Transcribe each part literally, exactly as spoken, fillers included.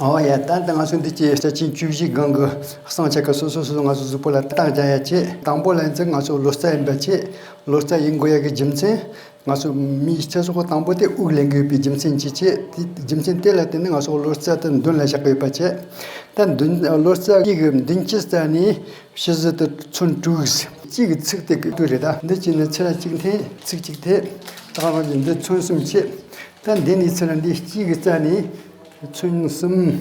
ཨོ་ཡ། ད་ལྟ་ང་ཚོ་འདི་ཀྱི་ལྕགས་ཆེན་བཅུ་བཞིའི་སྒང་གི་གསང་ཆ་ག་སོ་སོ་སོ་སོ་ང་ཚོ་གཟུགས་པོ་ལ་རྟགས་རྒྱག་ཡ་ཆེད། དང་པོ་ལ་ཡིན་ཚེ་ང་ཚོ་ལོ་ཙཱ་ཡིན་པ་ཆེད། ལོ་ཙཱ་ཡིན་དགོས་ཡ་གི་རྒྱུ་མཚན། ང་ཚོ་མིའི་ཚེ་སྲོག་དང་པོ་དེ་དབུགས་ལེན་གི་ཡོད་པའི་རྒྱུ་མཚན་གྱིས་ཆེད། དེ་རྒྱུ་མཚན་དེ་ལ་བརྟེན་ནས་ང་ཚོ་ལོ་ཙཱ་དེ་མདུན་ལ་བཞག་གི་ཡོད་པ་ཆེད། ད་མདུན་ལོ་ཙཱ་གི་མདུན་གྱི་རྩ་ནས་ཕྱི་ཟུར་དུ་ཚོན་དྲུག་གཅིག་གི་ཚིགས་དེ་གི་དུས་རེད། ད་འདི་གཅིག་ནས་ཚེ་ར་གཅིག་འཐེན། ཚིགས་གཅིག་འཐེན། ད་རང་གི་འདི་ཚོན་གསུམ་ཆེད། ད་འདི་ནས་ཚེ་ར་འདི་གཅིག་གི་རྩ་ནས་ཚོན་གསུམ།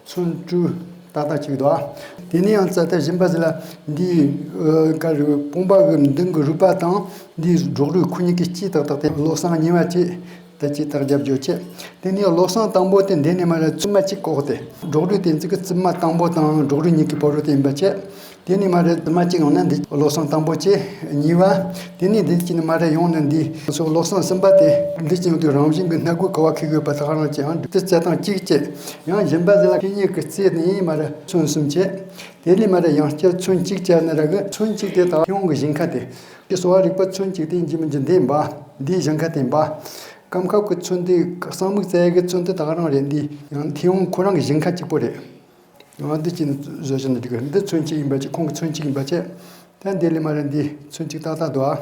ཚོན་དྲུག་ཏག་ཏག་གཅིག་འདུག་ཨ། དེ་ནས་ཡང་རྩ་ལྟར་གཞན་པ་ཟེར་ལ་འདི་ཨ་ག་རེ་བུམ་པ་གི་མདུན་གི་རུས་པ་དང་འདི་སྒྲོག་རུས་ཁོ་གཉིས་ཀྱི་སྤྱི་ཏག་ཏག་དེ་བློ་བཟང་གཉིས་པ་ཆེད། ད་ཅི་ཏག་རྒྱབ་སྐྱོར་བྱེད། དེ་ནས་བློ་བཟང་དང་པོ་དེ་འདི་ནས་མར་བཙུན་མ་གཅིག་བཀོག་སྟེ། སྒྲོག་རུས་དེ་ཚིག་གི་བཙུན་མ་དང་པོ་དང་སྒྲོག་རུས་གཉིས་ཀྱི་བར་དུ་དེ་ཡིན་པ་བྱེད། དེ་ནས་མར་བཙུན་མ་གཅིག་ཡོང་ན་འདི་བློ་བཟང་དང་པོ་བྱེད། གཉིས་པ། དེ་ནས་འདི་གཅིག་ནས་མར་ཡོང་ན་འདི་སོ་བློ་བཟང་གསུམ་པ་དེ་འདི་གཅིག་ཡོང་དུས་རང་བཞིན་གྱི་སྣ་སྒོ་ག་བ་ཁེགས་ཡོད་པ་དག་རང་བྱེད། ཨང་འདི་རྩ་དང་གཅིག་བྱེད། ཡང་གཞན་པ་ཟེར་ལ་ཁེ་གཉིས་ཀྱི་རྩེ་ནས་མར་ཚོན་གསུམ་བྱེད། དེ་ནས་མར་ཡང་བསྐྱར་ཚོན་གཅིག་བྱས་ན་ར་གི་ཚོན་གཅིག་དེ་དག་ཡོང་གི་ཞིང་ཁ་དེ། ཀྱི་གསོ་བ་རིག་པ་ཚོན་གཅིག་དེ་ཡིན་གྱི་མིན་གྱི་འདི་ཡིན་པ། འདིའི་ཞིང་ཁ་དེ་ཡིན་པ། སྐམ་ཁབ་ཀྱི་ཚོན་དེ་གསང་མིག་བཙལ་ཡས་ཀྱི་ཚོན་དེ་དག་རང་རེད། འདི་ཡང་མཐེ་བོང་ཁོ་རང་གི་ཞིང་ཁ་གཅིག་པོ་རེད། ཡང་འདི་ཅི་ནས་བཟོ་བྱས་ན་འགྲིག་གི་རེད། འདི་ཚོན་གཅིག་ཡིན་པ་ཅི་ཁོང་གི་ཚོན་གཅིག་ཡིན་པ་ཅི། ད་འདི་ལས་མར་འདི་ཚོན་གཅིག་ཏག་ཏག་འདུག་ཨ།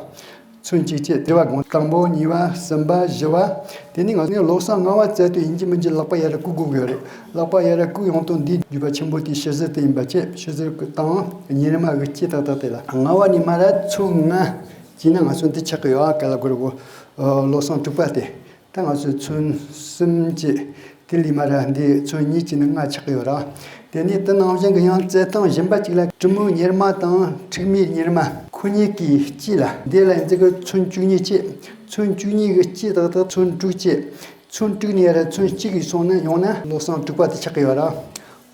ཚོན་གཅིག་བྱས་དྲི་བ་དགོངས། དང་པོ་གཉིས་པ་གསུམ་པ་བཞི་པ། དེ་ནས་ང་ཚོ་ནི་བློ་བཟང་ལྔ་པ་བཙལ་དུས་ཡིན་གྱི་མིན་གྱི་ལག་པ་ཡར་བཀུག་དགོས་ཀྱི་ཡོད་རེད། ལག་པ་ཡར་བཀུག་ཡོང་དུས་འདི་བརྒྱུད་པ་ཆེན་པོ་དེའི་ཕྱི་ཟུར་དུ་ཡིན་པ་བྱས། ཕྱི་ཟུར་གྱི་དང་གཉེར་མ་གི་སྤྱི་ཏག་ཏག་དེ་ལ་ལྔ་པ་ནས་མར་ཚོན་ལྔ་བྱས་ན་ང་ཚོ་འདི་ཆགས་ཀྱི་ཡོད་ཨ། ག་ལ་གོ་རེ་གོ། བློ་བཟང་དྲུག་པ་དེ། ད་ང་ཚོས་ཚོན་གསུམ་བྱས། དེ་ལས་མར་འདི་ཚོན་གཉིས་བྱས་ནས་ལྔ་ཆགས་ཀྱི་ཡོད་ར། དེ་ནས་དེ་ནང་བཞིན་གྱི་ཡང་རྩེ་སྟངས་གཞན་པ་གཅིག་ལ་གྲུ་མོའི་གཉེར་མ་དང་མཁྲིག་མའི་གཉེར་མ་ཁོ་གཉིས་ཀྱི་དཀྱིལ་ལ་འདི་ལ་ཡིན་ཚེ་གི་ཚོན་བཅུ་གཉིས་བྱས། ཚོན་བཅུ་གཉིས་ཀྱི་དཀྱིལ་དག་དག་ཚོན་དྲུག་བྱས། ཚོན་དྲུག་ནས་ཡར་ཚོན་གཅིག་གིས་སོང་ན་ཡོང་ན་བློ་བཟང་དྲུག་པ་དེ་ཆགས་ཀྱི་ཡོད་ར།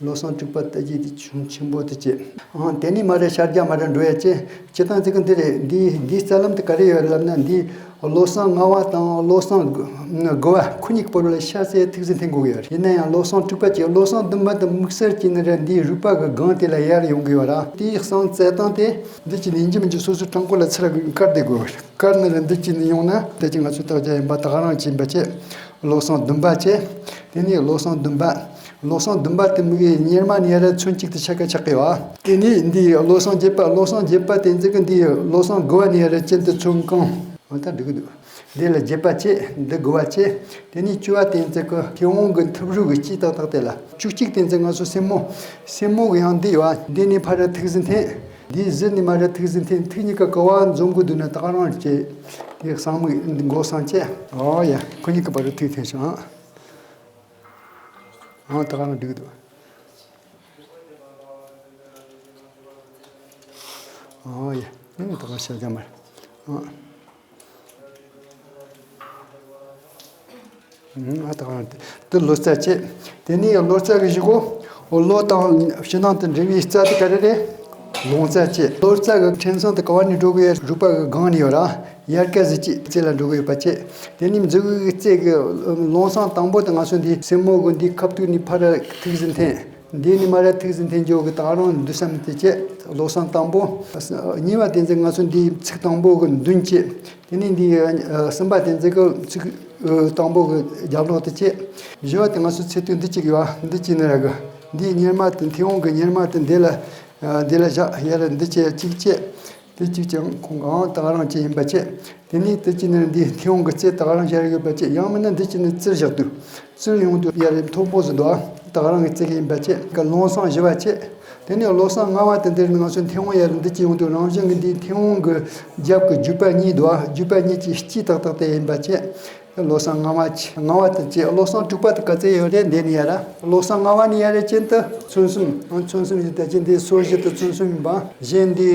བློ་བཟང་དྲུག་པ་ལྟ་ཅི་དེ་ཆུང་ཆེན་པོ་དེ་བྱས། ཨང་དེ་ནས་མར་ཤར་རྒྱག་མར་འགྲོ་ཡ་ཅི། སྤྱིར་བཏང་ཚིག་གི་འདི་རེད། འདི་འདིའི་རྩ་ལམ་དེ་ག་རེ་ཡོད་ལབ་ན། འདི་བློ་བཟང་ལྔ་པ་དང་བློ་བཟང་དགུ་བ་ཁོ་གཉིས་ཀྱི་བར་ལ་ཤ་ཟའི་ཐིག་ཟིན་འཐེན་དགོས་ཀྱི་ཡོད་རེད། ཡིན་ན་ཡང་བློ་བཟང་དྲུག་པ་གྱིས་བློ་བཟང་བདུན་པ་དང་དམིགས་བསལ་གྱིས་ནི་རེད། འདིའི་རུས་པ་གི་སྒང་དེ་ལ་ཡར་ཡོང་གི་ཡོད་ར། དེའི་གསང་རྩལ་སྟངས་དེ་འདི་གྱི་ནས་འཇིམ་གྱི་སོ་སོའི་བྲང་ཁོག་ལ་ཚུར་བཀར་བསྡད་དགོས་པ་རེད། བཀར་ནི་རེད། འདི་གྱི་ནས་ཡོང་ན་དེ་གྱི་ང་ཚོའི་རྟགས་ཅན་ཡིན་པ་དག་རང་གྱིས་ཡིན་པ་བྱས། བློ་བཟང་བདུན་པ་བྱས། དེ་ནས་བློ་བཟང་བདུན་པ། བློ་བཟང་བདུན་པ་དེ་མིག་གཉེར་མ་ནས་ར་ཚོན་གཅིག་ཏུ་ཆགས་ཀ་ཆགས་ཀི་ཡོད། དེ་ནས་འདི་བློ་བཟང་བརྒྱད་པ། བློ་བཟང་བརྒྱད་པ་དེ་ཚོ་གི་འདི་བློ་བཟང་དགུ་བ་ནས་ར་གྱེན་དུ་ཚོན་གང་། འོ་ད་འགྲིག་གི་འདུག་འདི་ལ་བརྒྱད་པ་བྱས། འདི་དགུ་བ་བྱས། དེ་ནས་བཅུ་བ་དེ་ཚོ་གི་མཐེ་བོང་གི་མཐུབ་རུས་ཀྱི་དཀྱིལ་ཏག་ཏག་དེ་ལ། བཅུ་གཅིག་དེ་ཚོ་ང་ཚོ་སེན་མོ། སེན་མོ་གི་ཡང་འདི་ཡོད། འདི་ནས་ཕར་ར་ཐིག་ཟིན་འཐེན། འདིའི་ཟུར་ནས་མར་ར་ཐིག་ཟིན་འཐེན། ཐིག་གཉིས་ཀ་ག་བ་འཛོམས་དགོས་འདུག་ན་དག་རང་བྱས། དེ་གསང་མིག་འདི་མགོ་སང་བྱས། ཨོ་ཡ། ཁོ་གཉིས་ཀ་བར་ར་ཐིག་འཐེན་བྱུང་ཨ། ཨང་། ད་ག་རང་འགྲིག་འདུག་ཨང་། ཡ། ཨེ་ད་ག་ཤ་རྒྱ་མར། ཨང་། ཨ་ད་ག་རང་དེ་ལོ་ཙཱ་བྱས། དེ་ནས་ལོ་ཙཱ་གི་གཞུག་གུ་བློ་དང་ཕྱི་ནང་དུ་འབྲེལ་བའི་རྩ་དེ་ག་རེ་རེད། ལོང་ཙཱ་བྱས། ལོ་ཙཱ་གི་ཕྲེང་ཚང་དེ་ག་བ་ནས་འགྲོ་གི་ཡོད། རུས་པ་གི་སྒང་ནས་ཡོད་ར། ཡལ་ག་ཟིག་གཅིག་རྩེ་ལ་འགྲོ་གི་ཡོད་པ་བྱས། དེ་ནས་མཛུབ་གུ་གི་རྩེ་གི་ལོང་སང་དང་པོ་དེ་ང་ཚོ་འདི་སེན་མོ་གི་འདི་ཁ་ཐུག་ནས་ཕར་ཐིག་ཟིན་འཐེན། འདི་ནས་མར་ཐིག་ཟིན་འཐེན་འཇོག་གི་དག་རང་འདུག་བསམ་དེ་བྱས། ལོ་སང་དང་པོ། གཉིས་པ་དེ་ཚོ་ང་ཚོ་འདི་ཚིགས་དང་པོ་གི་མདུན་བྱས། དེ་ནས་འདི་གསུམ་པ་དེ་ཚོ་གི་ཚིགས་དང་པོ་གི་རྒྱབ་ལོགས་དེ་བྱས། བཞི་བ་དེ་ང་ཚོ་ཚེ་སྟོད་འདི་གཅིག་ཡོད། འདི་གཅིག་ནི་ར་གི་འདིའི་གཉེར་མ་དེ་མཐེ་བོང་གི་གཉེར་མ་དེ་འདི་ལ་འདི་ལ་བཞག་ཡར་འདི་བྱས་གཅིག་བྱས། དེ་གཅིག་ཀྱང་ཁོང་གང་དག་རང་བྱས་ཡིན་པ་བྱས། དེ་ནས་དེ་གཅིག་ནི་འདི་མཐེ་བོང་གི་རྩེ་དག་རང་བཞག་ཡོད་པ་བྱས། ཡང་མིན་ན་འདི་གཅིག་ནི་བཙིར་བཞག་དུས་བཙིར་ཡོང་དུས་ཡར་མཐོ་པོ་ཟིག་འདུག་ཨ། དག་རང་གི་རྩེ་གི་ཡིན་པ་བྱས། ཀ་ལོང་སང་བཞི་བ་བྱས། དེ་ནས་བློ་སང་ལྔ་བ་དེ་འདིར་ང་ཚོ་མཐེ་བོང་ཡར་འདི་གཅིག་ཡོང་དུས་རང་བཞིན་གྱི་འདི་མཐེ་བོང་གི་རྒྱབ་ཀྱི་རྒྱུད་པ་གཉིས་འདུག་ཨ། རྒྱུད་པ་གཉིས་ཀྱི་དཀྱིལ་ཏག་ཏག་དེ་ཡིན་པ་བྱས། བློ་བཟང་ལྔ་བ་ཆེ། ལྔ་བ་དེ་བྱས། བློ་བཟང་དྲུག་པ་དེ་ག་ཚད་ཡོད་རེད། འདི་ནས་ཡར་ར། བློ་བཟང་ལྔ་བ་ནས་ཡར་ར་གྱེན་དུ་ཚོན་གསུམ། ཨང་། ཚོན་གསུམ་ཡིན་ད་གྱེན་དེ་སོར་བཞི་དུ་ཚོན་གསུམ་ཡིན་པ། གཞན་འདི་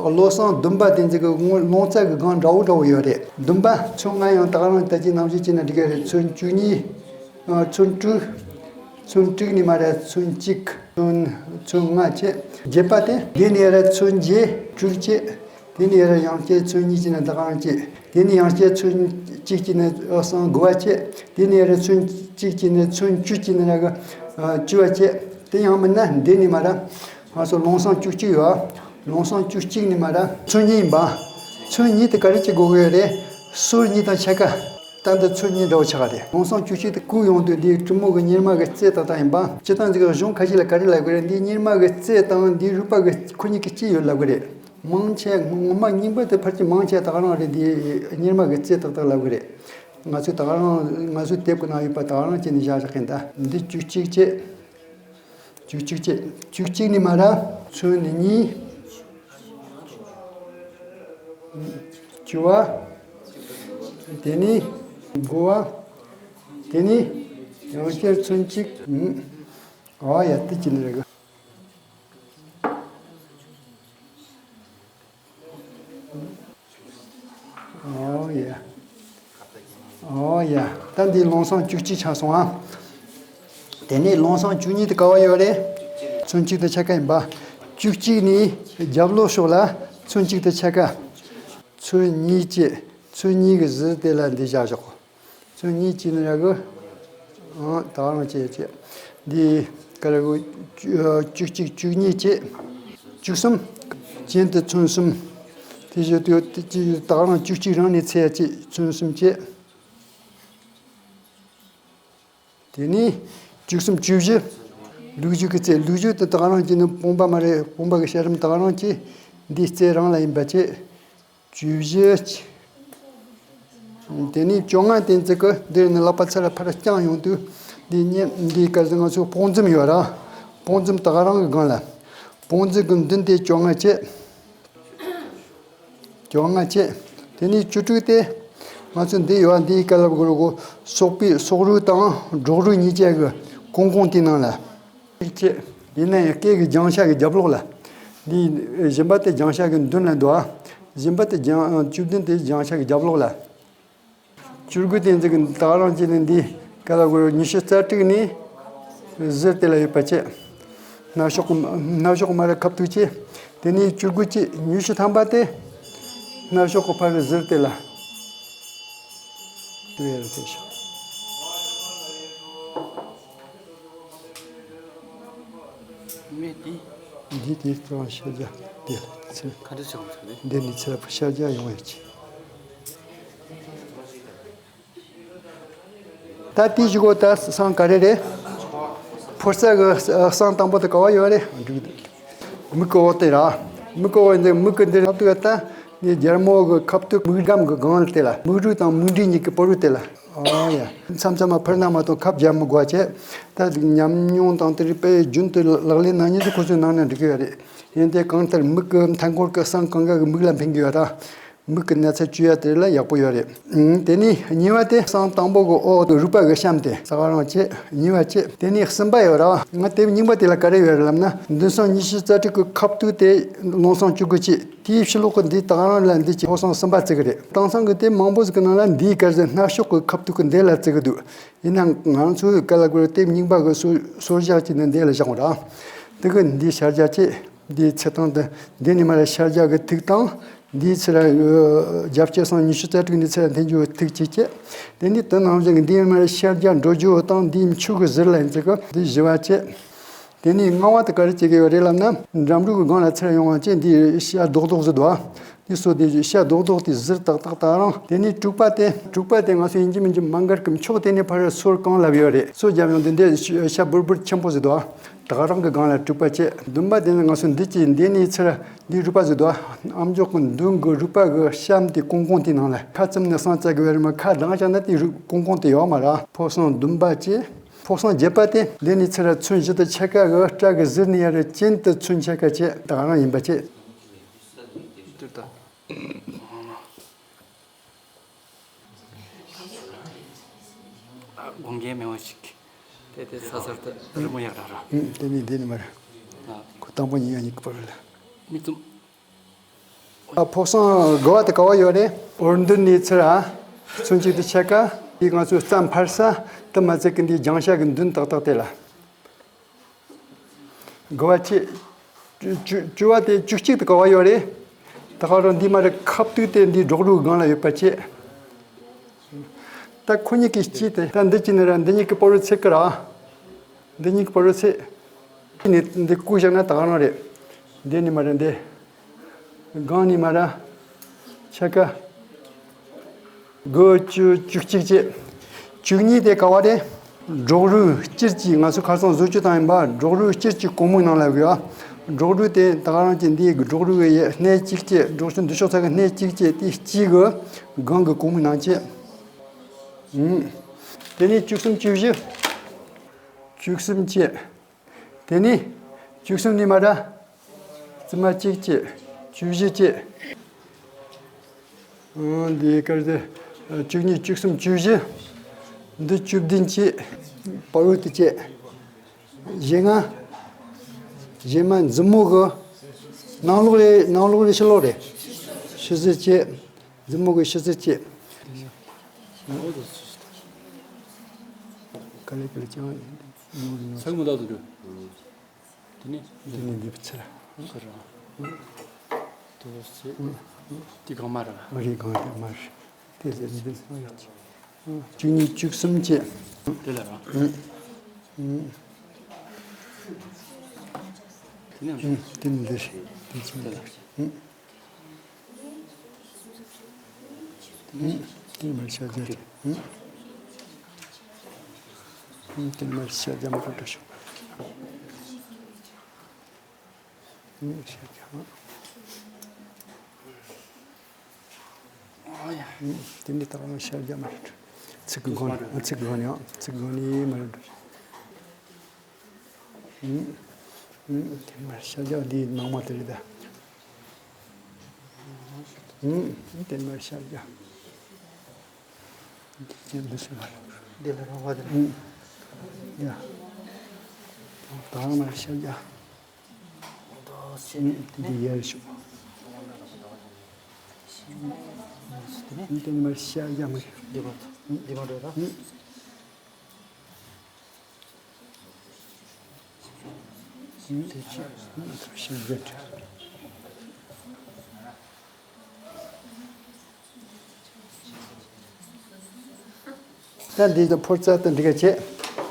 བློ་བཟང་བདུན་པ་དེ་ཚོ་གི་ངོ་ལོང་ཙཱ་གི་སྒང་འདྲ་བོ་འདྲ་བོ་ཡོད་རེད། བདུན་པ་ཚོན་ལྔ་ཡང་དག་རང་ད་གྱེན་ནང་བཞིན་བྱས་ན་འགྲིག་གི་རེད། ཚོན་བཅུ་གཉིས། ཨ། ཚོན་དྲུག་ཚོན་དྲུག་ནས་མར་ར་ཚོན་གཅིག་ཚོན་ཚོན་ལྔ་བྱས། བརྒྱད་པ་དེ་འདི་ནས་ཡར་ར་ཚོན་བརྒྱད་དྲུག་བྱས། དེ་ནས་ཡར་ཡང་བསྐྱར་ཚོན་གཉིས་བྱས་ན་དག་རང་བྱས། དེ་ནས་ཡང་བསྐྱར་ཚོན་གཅིག་བྱས་ན་སང་དགུ་བ་བྱས། དེ་ནས་ཡར་ཚོན་གཅིག་བྱས་ན་ཚོན་བཅུ་བྱས་ན་ར་གི་ཨ་བཅུ་བ་བྱས། དེ་ཡང་མིན་ན་འདི་ནས་མར་ར་ང་ཚོ་ལོང་སང་བཅུ་གཅིག་ཡོད། ལོང་སང་བཅུ་གཅིག་ནས་མར་ར་ཚོན་གཉིས་ཡིན་པ། ཚོན་གཉིས་དེ་ག་རེ་བྱེད་དགོས་ཀྱི་ཡོད་རེད། སོར་གཉིས་དང་ཕྱེད་ཀ་ད་འདི་ཚོ་གཉིས་འདྲ་བོ་ཆགས་རེད། ལུང་གསང་བཅུ་གཅིག་དེ་གུག་ཡོང་དུས་འདི་གྲུ་མོ་གི་གཉེར་མ་གི་རྩེ་ཏག་ཏག་ཡིན་པ། སྤྱིར་བཏང་འདི་གི་གཞུང་ཁ་ཤས་ལ་ག་རེ་ལབ་གི་རེད། འདི་གཉེར་མ་གི་རྩེ་དང་འདི་རུས་པ་གི་ཁོ་གཉིས་ཀྱི་དཀྱིལ་ཡོད་ལབ་གི་རེད། མང་ཆེ་ངོ་མ་རྙིང་པ་དེ་ཕལ་ཆེར་མང་ཆེ་ད་ག་རང་རེད། འདི་གཉེར་མ་གི་རྩེ་ཏག་ཏག་ལབ་གི་རེད། ང་ཚོས་ད་ག་རང་ང་ཚོའི་དེབ་ཀྱི་ནང་ཡོད་པ་ད་ག་རང་བྱས་ནས་བཞག་བཞག་གིན། ད་འདི་བཅུ་གཅིག་བྱས། བཅུ་གཅིག་བྱས། བཅུ་གཅིག་ནས་མར་ཚུན་ནི་གཉིས། བཅུ་བ། དེ་ནས་དགུ་བ། དེ་ནས་ཡང་བསྐྱར་ཚུན་གཅིག། ཨ་ཡ། དེ་ཅི་ནི་རེད་གི། ཨོ་ཡ། ཨོ་ཡ། ད་འདི་ལུང་གསང་བཅུ་གཅིག་ཆགས་སོང་ཨ། དེ་ནས་ལུང་གསང་བཅུ་གཉིས་དེ་ག་བ་ཡོད་རེད། ཚུན་གཅིག་ཏུ་ཕྱེད་ཀ་ཡིན་པ། བཅུ་གཅིག་ནས་རྒྱབ་ལོགས་ཕྱོགས་ལ་ཚུན་གཅིག་ཏུ་ཕྱེད་ཀ། ཚུན་གཉིས་བྱས། ཚུན་གཉིས་ཀྱི་ཟུར་དེ་ལ་འདི་བཞག་ཞོག། ཚུན་གཉིས་བྱས་ནི་ར་གི། ཨང་། ད་ག་རང་བྱས་བྱས། འདི་ག་ར་གི། བཅུ་གཅིག་བཅུ་གཉིས་བྱས། བཅུ་གསུམ། གྱེན་དུ་ཚུན་གསུམ། དེ་བཞིན་དུ་དེ་ད་ག་རང་བཅུ་གཅིག་རང་ནས་ཚེ་ཡ་བྱས། ཚུན་གསུམ་བྱས། དེ་ནས་བཅུ་གསུམ་བཅུ་བཞི། ལུག་རྒྱུད་ཀྱི་རྩེ། ལུག་རྒྱུད་དེ་ད་ག་རང་བྱས་ནི་སྤོང་པ་མ་རེད། སྤོང་པ་གི་བྱ་རིམ་ད་ག་རང་བྱས། འདི་རྩེ་རང་ལ་ཡིན་པ་བྱས། བཅུ་བཞི། དེ་ནས་བཅོ་ལྔ་དེ་ཚོ་གི་འདིར་ནི་ལག་པ་ཚུར་ལ་ཕར་བརྐྱངས་ཡོང་དུས། འདི་གཉེན་འདི་ག་ཚོད་ང་ཚོ་སྤོང་འཛིན་ཡོད་ར། སྤོང་འཛིན་ད་ག་རང་གི་སྒང་ལ། སྤོང་འཛིན་གི་མདུན་དེ་བཅོ་ལྔ་བྱས། བཅོ་ལྔ་བྱས། དེ་ནས་བཅུ་དྲུག་དེ། ང་ཚོ་འདི་ཡོད་འདིའི་སྐབས་ལ་གོ་རུ་གོ། སོག་པོའི་སོག་རུས་དང་སྒྲོག་རུས་གཉིས་ཀྱི་གི་ཀོང་ཀོང་དེའི་ནང་ལ། བྱས། ཡིན་ན་ཡང་སྐེ་གི་རྒྱང་ཤ་གི་རྒྱབ་ལོགས་ལ། འདི་གཞན་པ་དེ་རྒྱང་ཤ་གི་མདུན་ལ་འདུག་ཨ། གཞན་པ་དེ་རྒྱང་བཅུ་བདུན་དེ་རྒྱང་ཤ་གི་རྒྱབ་ལོགས་ལ། བཅུ་དགུ་དེ་ཚོ་གི་ད་ག་རང་བྱས་ནས་འདི་ག་ལ་གོ་རུ་ཉི་ཤུ་རྩ་དྲུག་ནས་ཟུར་དེ་ལ་ཡོད་པ་བྱས། སྣ་ཤོག་གི་སྣ་ཤོག་གི་མར་ཁ་ཐུག་བྱས། དེ་ནས་བཅུ་དགུ་བྱས། ཉི་ཤུ་ཐམ་པ་དེ་སྣ་ཤོག་གི་ཕར་ཟུར་དེ་ལ། དེ་ཡར་དེ་ཤོག། མེད་དེ། འདི་དེ་ཙམ་ཤར་རྒྱག་དེ་ལ་ཚུར། ག་འདྲ་བྱུང་ཚུལ་དེ། འདི་ནི་ཚུར་ཤར་རྒྱག་ཡོང་ཡོད་ཀྱི། ད་དེའི་གཞུག་གུ་ད་སྲང་ག་རེ་རེད། ཕོ་རྩལ་གི་སྲང་དང་པོ་དེ་ག་བ་ཡོད་རེད། མིག་གི་འོག་དེ་ར། མིག་གི་འོག་འདི་མིག་གི་འདི་ཁ་ཐུག་ད་ནི་རྒྱལ་མོ་གི་ཁ་ཐུག་མིག་སྒམ་གི་སྒང་ལ་དེ་ལ། མིག་རུས་དང་མིག་འབྲས་གཉིས་ཀྱི་བར་རུ་དེ་ལ། ཨོ་ཡ། མཚམས་མཚམས་མ་འཕུར་ན་མ་གཏོགས་ཁ་བརྒྱབ་མི་དགོས་བྱས། ད་ཉམས་མྱོང་དང་དེ་རིགས་དཔེ་རྒྱུན་དུ་ལག་ལེན་གནང་མཁན་ཚོ་ཁོ་ཚོའི་ནང་ནས་འགྲིག་གི་ཡོད་རེད། ཡིན་ཏེ་གང་ལྟར་མིག་གི་མཐའ་འཁོར་གྱི་སྲང་གང་ག་གི་མིག་ལ་ཕན་གྱི་ཡོད་ར། མིག་གི་ན་ཚ་བཅོས་ཡ་དེ་ལ་ཡག་པོ་ཡོད་རེད། ཨང་། དེ་ནས་གཉིས་པ་དེ་སྲང་དང་པོ་གི་འོག་ཏུ་རུས་པ་གི་གཤམ་དེ་ས་ག་རང་བྱས། གཉིས་པ་བྱས། དེ་ནས་གསུམ་པ་ཡོད་ར། ང་དེབ་རྙིང་པ་དེ་ལ་ག་རེ་ཡོད་རེད་ལབ་ན། མདུན་སྲང་ཉི་ཤུ་རྩ་དྲུག་གི་ཁ་ཐུག་དེ་ལུང་སྲང་བཅུ་དགུ་བྱས། དེའི་ཕྱི་ལོགས་ཀྱི་འདི་ད་ག་རང་ལ་འདི་བྱས། ཕོ་སྲང་གསུམ་པ་བརྩི་གི་རེད། དེང་སང་གི་དེབ་མང་པོ་ཞིག་གི་ནང་ལ་འདིའི་སྐལ་ཟེར་སྣ་ཤོག་གི་ཁ་ཐུག་གི་འདི་ལ་བརྩི་གི་འདུག་ཡིན་ནའང་ང་ཚོའི་ག་ལ་གོ་དེབ་རྙིང་པ་གི་སོར་སོར་བཞག་བྱས་ནས་འདི་ལ་བཞག་འོང་ར། དེ་གི་འདི་ཤར་རྒྱག་བྱས། འདིའི་ཚེ་ཐང་དུ་འདི་ནས་མར་ཤར་རྒྱག་གི་ཐིག་དང་། འདིའི་ཚེ་ར་རྒྱབ་སྐྱེད་སྲང་ཉི་ཤུ་རྩ་དྲུག་འདི་ཚེ་ར་འཐེན་རྒྱུ་ཐིག་གཅིག་བྱས། དེ་ནས་དེ་ནང་བཞིན་གྱི་འདིའི་མར་ཤར་རྒྱག་འགྲོ་རྒྱུ་དང་འདིའི་མཆུ་གི་ཟུར་ལ་ཡིན་ཚེ་གི་འདི་བཞི་བ་བྱས། དེ་ནས་ལྔ་བ་དེ་ག་རེ་བྱེད་ཀྱི་ཡོད་རེད་ལབ་ན། འགྲམ་རུས་ཀྱི་སྒང་ལ་ཚེ་ར་ཡོང་བ་བྱས། འདི་ཤ་རྡོག་རྡོག་ཟེར་འདུག་ཨ། འདི་སོ་དེ་ཤ་རྡོག་རྡོག་དེ་ཟུར་ཏག་ཏག་ད་རང་། དེ་ནས་དྲུག་པ་དེ། དྲུག་པ་དེ་ང་ཚོ་ཡིན་གཅིག་མིན་གཅིག་མ་འགར་གྱི་མཆོག་དེ་ནས་ཕར་སོར་གང་ལབ་ཡོད་རེད། སོ་རྒྱབ་ཡོང་དུས་འདི་ཤ་འབུར་འབུར་ཆེན་པོ་ཟེར་འདུག་ཨ། ད་ག་རང་གི་སྒང་ལ་དྲུག་པ་བྱས། བདུན་པ་དེ་ནི་ང་ཚོ་འདི་གཅིག་འདི་ནས་ཚུར་འདི་རུས་པ་ཟེར་འདུག་ཨ། ཨམ་ཅོག་གི་མདུན་གྱི་རུས་པ་གི་གཤམ་དེ་ཀོང་ཀོང་དེའི་ནང་ལ། ཁ་བཙུམ་ནས་སྲང་བཙལ་གི་ཡོད་རེད་མ། ཁ་གདངས་བཞག་ན་དེ་རུས་ཀོང་ཀོང་དེ་ཡོད་མ་རེད། ཕོ་སྲང་བདུན་པ་བྱས། ཕོ་སྲང་བརྒྱད་པ་དེ་འདི་ནས་ཚུར་ཚུན་བཞི་དང་ཕྱེད་ཀ་གི་སྐྲ་གི་ཟུར་ནས་ཡར་གྱེན་དུ་ཚུན་ཕྱེད་ཀ་བྱས། ད་ག་རང་ཡིན་པ་བྱས། དེ་ལྟ། དགོངས་འགལ་མེད་པ་ཞིག་དེ་དེ་ས་སར་དུ་རི་མོ་ཡག་ར་ར། ཨུམ། དེ་ནི་འདི་ནི་མ་རེད། ཨ། ཁོ་དང་པོ་ཉིད་ཡང་ཉིད་ཀྱི་བར་ལ། མི་ཙམ། ཨ། ཕོ་སྲང་དགུ་བ་དེ་ག་བ་ཡོད་རེད། འོར་མདུན་ནས་ཚུར་ཨ། ཚུན་གཅིག་ཏུ་ཕྱེད་ཀ་དེ་ང་ཚོའི་རྩ་འཕར་ས་དེ་མ་ཚད་ཀྱི་འདིའི་རྒྱང་ཤ་གི་མདུན་ཏག་ཏག་དེ་ལ། དགུ་བ་བྱས། བཅུ་བཅུ་བཅུ་བ་དེ་བཅུ་གཅིག་ཏུ་ག་བ་ཡོད་རེད། ད་ག་རང་འདི་མར་ཁ་ཐུག་དེ་འདི་སྒྲོག་རུས་སྒང་ལ་ཡོད་པ་བྱས། ད་ཁོ་གཉིས་ཀྱི་དཀྱིལ་དེ་ད་འདི་གཅིག་ནི་ར་འདི་གཉིས་ཀྱི་བར་རུ་ཚེག་གི་ར། འདི་གཉིས་ཀྱི་བར་རུ་ཚེག་ནི་འདི་བཀུག་བཞག་ན་ད་ག་རང་རེད། འདི་ནི་མར་འདི། སྒང་ནས་མར་ཕྱེད་ཀ། དགུ་བཅུ་བཅུ་གཅིག་བཅས། བཅུ་གཉིས་དེ་ག་བ་རེད། སྒྲོག་རུས་སྤྱིར་གྱི་ང་ཚོ་ཁ་སང་བཟོ་བཅོས་བཏང་ཡིན་པ། སྒྲོག་རུས་སྤྱིར་གྱི་གོང་མའི་ནང་ལ་དགོས་ཨ། སྒྲོག་རུས་དེ་ད་ག་རང་གི་འདི་གི་སྒྲོག་རུས་གི་སྣེ་གཅིག་བཅས། སྒྲོག་རུས་འདི་ཕྱོགས་ཚ་གི་སྣེ་གཅིག་བཅས། དེ་གཅིག་གི་སྒང་གི་གོང་མའི་ནང་བཅས། ཨུམ། དེ་ནས་བཅུ་གསུམ་བཅུ་བཞི། བཅུ་གསུམ་བཅས། དེ་ནས་བཅུ་གསུམ་ནས་མར་རྩིབ་མ་གཅིག་བཅས། བཅུ་བཞི་བཅས། ཨང་། འདི་དཀར་ཟེར། བཅུ་གཉིས། བཅུ་གསུམ། བཅུ་བཞི། འདི་བཅུ་བདུན་བཅས། བར་དུ་བཅས། བཞི་ལྔ། བཞི་ལྔ་མཛུབ་མོ་གི་ནང་ལོགས་རེད། ནང་ལོགས་རེད། ཕྱི་ལོགས་རེད། ཕྱི་ཟུར་བཅས། མཛུབ་མོ་གི་ཕྱི་ཟུར་བཅས། ག་ལེ་ག་ལེ་ཅང་ཡིན། ཚང་མ་ལ་དུ། དེ་ནས་འདི་ནས་འདི་བུ་ཚེ་ར། ཚེ་ར། དེ་ཚེ། དེ་གང་མ་ར། མ་རེད། གང་དེ་མ་རེད། དེ་ཚེ་འདི་མ་རེད། བཅུ་གཉིས། བཅུ་གསུམ་བཅས། དེ་ལ་ར། ཨུ། ཨུ། དེ་ནས། ཨུ། དེ་ནས་འདི་རེད། དེ་ཚེ་འདི་རེད། ཨུ། ཨུ། དེ་མ་ཤར་རྒྱག་ཨུ། ཨུ། དེ་མ་ཤར་རྒྱག་མ་རུ་འགྲོ་ཤོག་ཨུ། ཤར་རྒྱག་ཨུ། དེ་འདི་ལྟ་བུ་ཤར་རྒྱག་མ་རུ་འགྲོ། ཚིག་གི་སྒང་ནས། ཨ། ཚིག་གི་སྒང་ནས། ཨ། ཚིག་གི་སྒང་ནས་མ་རུ་འགྲོ་ཤོག་ཨུ། ཨུ། དེ་མ་ཤར་རྒྱག་འདི་ནང་མ་དེ་རེད་ད། ཨུ། དེ་མ་ཤར་རྒྱག་འདི་ཅན་འདི་སུ་མ་རེད། འདི་ལ་རང་བ་དེ་རེད། ཨུ། ཡ། ད་མ་ཤར་རྒྱག་འདི་ཡར་ཤོག་འདི་མ་ཤར་རྒྱག་མ་རེད། འདི་མ་འདི་མ་འགྲོ་ད། ཨུ། ད་འདི་ཕོར་རྩ་དང་འདི་ག་བྱས།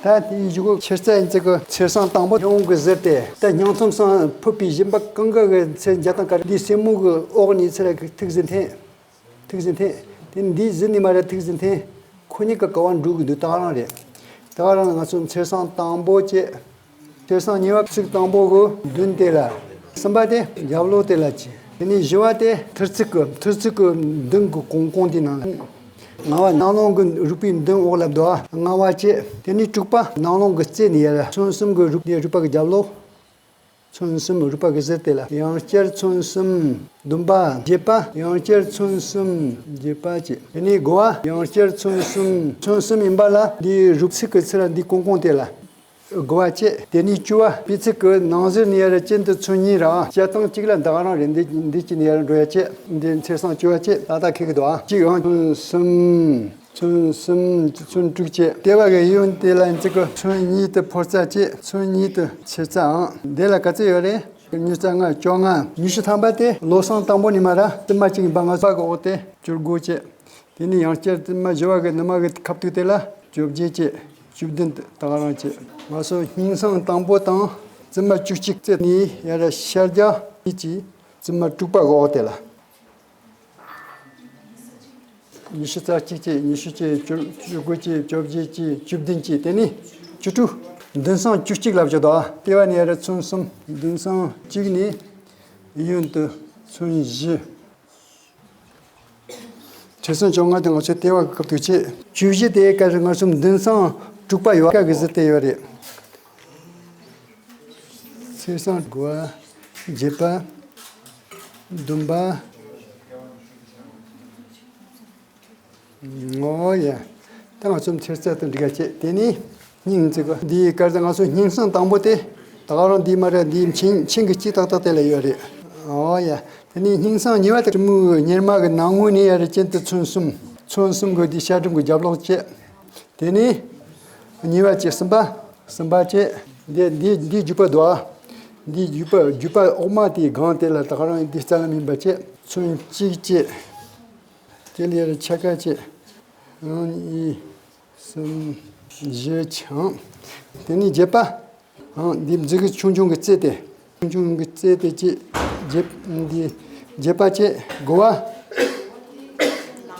ད་དེའི་གཞུག་གུ་ཕྱི་རྩ་ཡིན་ཚེ་གི་ཚེས་བཟང་དང་པོ་ཡོངས་གི་ཟེར་ཏེ། ད་སྙིང་ཐུམ་སང་ཕུད་པའི་བཞིན་པ་གང་ག་གི་ཚེས་བརྒྱ་དང་སྐར་འདི་སེན་མོ་གི་འོག་ནས་ཚེ་ར་གི་ཐིག་ཟིན་འཐེན། ཐིག་ཟིན་འཐེན། དེ་འདི་ཟིན་ནས་མར་ཐིག་ཟིན་འཐེན། ཁོ་གཉིས་ཀ་ག་བ་འགྲོ་གི་འདུག་ད་ག་རང་རེད། ད་ག་རང་ང་ཚོ་ཚེས་བཟང་དང་པོ་བྱས། ཚེས་བཟང་གཉིས་པ་ཚིག་དང་པོ་གི་མདུན་དེ་ལ། གསུམ་པ་དེ་རྒྱབ་ལོགས་དེ་ལ་བྱས། དེ་ནས་བཞི་པ་དེ་མཐུར་ཚུགས་ཀྱི་མཐུར་ཚུགས་ཀྱི་མདུན་གྱི་གོང་གོང་དེ་ནང་ལ། ལྔ་པ་ནང་ལོགས་ཀྱི་རུས་པའི་མདུན་འོག་ལ་བསྡུ་བ། ལྔ་པ་བྱས། དེ་ནས་དྲུག་པ་ནང་ལོགས་ཀྱི་རྩེ་ནས་ཡར་ཚོན་གསུམ་གྱི་རུས་པའི་རུས་པ་གི་རྒྱབ་ལོགས། ཚོན་གསུམ་རུས་པ་གི་ཟུར་དེ་ལ། ཡང་བསྐྱར་ཚོན་གསུམ། བདུན་པ། བརྒྱད་པ། ཡང་བསྐྱར་ཚོན་གསུམ། བརྒྱད་པ་བྱས། དེ་ནས་དགུ་པ། ཡང་བསྐྱར་ཚོན་གསུམ། ཚོན་གསུམ་ཡིན་པ་ལ་འདིའི་རུས་ཚིགས་ཀྱི་ཚུར་འདི་གོང་གོང་དེ་ལ། དགུ་པ་བྱས། དེ་ནས་བཅུ་པ། སྤུས་ཚད་ཀྱི་ནང་ཟུར་ནས་ཡར་གྱེན་དུ་ཚོན་གཉིས་ར། སྤྱིར་བཏང་གཅིག་ལ་འདི་ག་རང་རེད། འདི་འདི་གཅིག་ནས་ཡར་འགྲོ་ཡ་བྱས། འདི་ཚེས་བཟང་བཅུ་པ་བྱས། ད་ལྟ་ཁེག་གི་འདུག་ཨ། གཅིག་ཡང་ཚོན་གསུམ། ཚོན་གསུམ། ཚོན་དྲུག་བྱས། ལྟེ་བ་གི་གཡོན་དེ་ལ་འཛེག་གི་ཚོན་གཉིས་དེ་ཕོར་རྩ་བྱས། ཚོན་གཉིས་དེ་ཕྱི་རྩའམ། དེ་ལ་ག་ཚོད་ཡོད་རེད། ཉི་ཤུ་རྩ་ལྔ། བཅོ་ལྔ། ཉི་ཤུ་ཐམ་པ་དེ་ལོ་སྲང་དང་པོ་ནས་མར་རྩིབ་མ་གཅིག་ཡིན་པ་ང་ཚོ་གི་འོག་དེ་བཅུ་དགུ་བྱས། དེ་ནས་ཡང་བསྐྱར་རྩིབ་མ་བཞི་པ་གི་ནུ་མ་གི་ཁ་ཐུག་དེ་ལ་བཅོ་བརྒྱད་བྱས། བཅུ་བདུན་དེ་ད་ག་རང་བྱས། ང་ཚོ་སྙིང་སྲང་དང་པོ་དང་རྩིབ་མ་བཅུ་གཅིག་རྩེ་ནས་ཡར་ཤར་རྒྱག་གཉིས་ཀྱིས་རྩིབ་མ་དྲུག་པ་གི་འོག་དེ་ལ། ཉི་ཤུ་རྩ་གཅིག་བྱས། ཉི་ཤུ་བྱས། བཅུ་དགུ་བྱས། བཅོ་བརྒྱད་བྱས། བཅུ་བདུན་བྱས། དེ་ནས་བཅུ་དྲུག་མདུན་སྲང་བཅུ་གཅིག་ལབ་ཀྱི་འདུག་ཨ། ལྟེ་བ་ནས་ཡར་ཚོན་གསུམ། མདུན་སྲང་གཅིག་ནས་གཡོན་དུ་ཚོན་བཞི། ཚེས་བཟང་བཅོ་ལྔ་དེ་ང་ཚོའི་ལྟེ་བ་གི་སྐབས་དུ་བྱས། བཅུ་བཞི་དེ་ག་རེ། ང་ཚོ་མདུན་སྲང་དྲུག་པ་ཡོད་ཀ་གི་ཟུར་དེ་ཡོད་རེད། ཚེས་བཟང་དགུ་པ། བརྒྱད་པ། བདུན་པ། ཨོ་ཡ། ད་ང་ཚོ་ཚེས་རྩ་དང་འགྲིག་ག་བྱས། དེ་ནས་སྙིང་བརྩེ་གི་འདིའི་སྐར་དང་ང་ཚོ་སྙིང་སྲང་དང་པོ་དེ། ད་ག་རང་འདི་མ་རེད། འདིའི་མཆིན་མཆིན་གི་དཀྱིལ་ཏག་ཏག་དེ་ལ་ཡོད་རེད། ཨོ་ཡ། དེ་ནས་སྙིང་སྲང་གཉིས་པ་དེ་གྲི་མིག་གཉེར་མ་གི་ནང་ངོས་ནས་ཡར་གྱེན་དུ་ཚོན་གསུམ། ཚོན་གསུམ་གི་འདི་ཤ་གྲུམ་གི་རྒྱབ་ལོགས་བྱས། དེ་ནས་གཉིས་པ་བྱས། གསུམ་པ། གསུམ་པ་བྱས། འདི་འདི་འདི་རྒྱུག་པ་འདུག་ཨ། འདི་རྒྱུག་པ་རྒྱུག་པ་འོག་མ་དེའི་སྒང་དེ་ལ་ད་ག་རང་འདི་རྩ་ལམ་ཡིན་པ་བྱས། ཚོན་གཅིག་བྱས། དེ་ལ་ཡར་ཕྱེད་ཀ་བྱས། ཨང་། གཉིས། གསུམ། བཞི་བྱས། དེ་ནས་བརྒྱད་པ། ཨང་། འདི་མཛུབ་གུ་ཆུང་ཆུང་གི་རྩེ་དེ། ཆུང་ཆུང་གི་རྩེ་དེ་བྱས། བརྒྱད། འདི་བརྒྱད་པ་བྱས། དགུ་པ།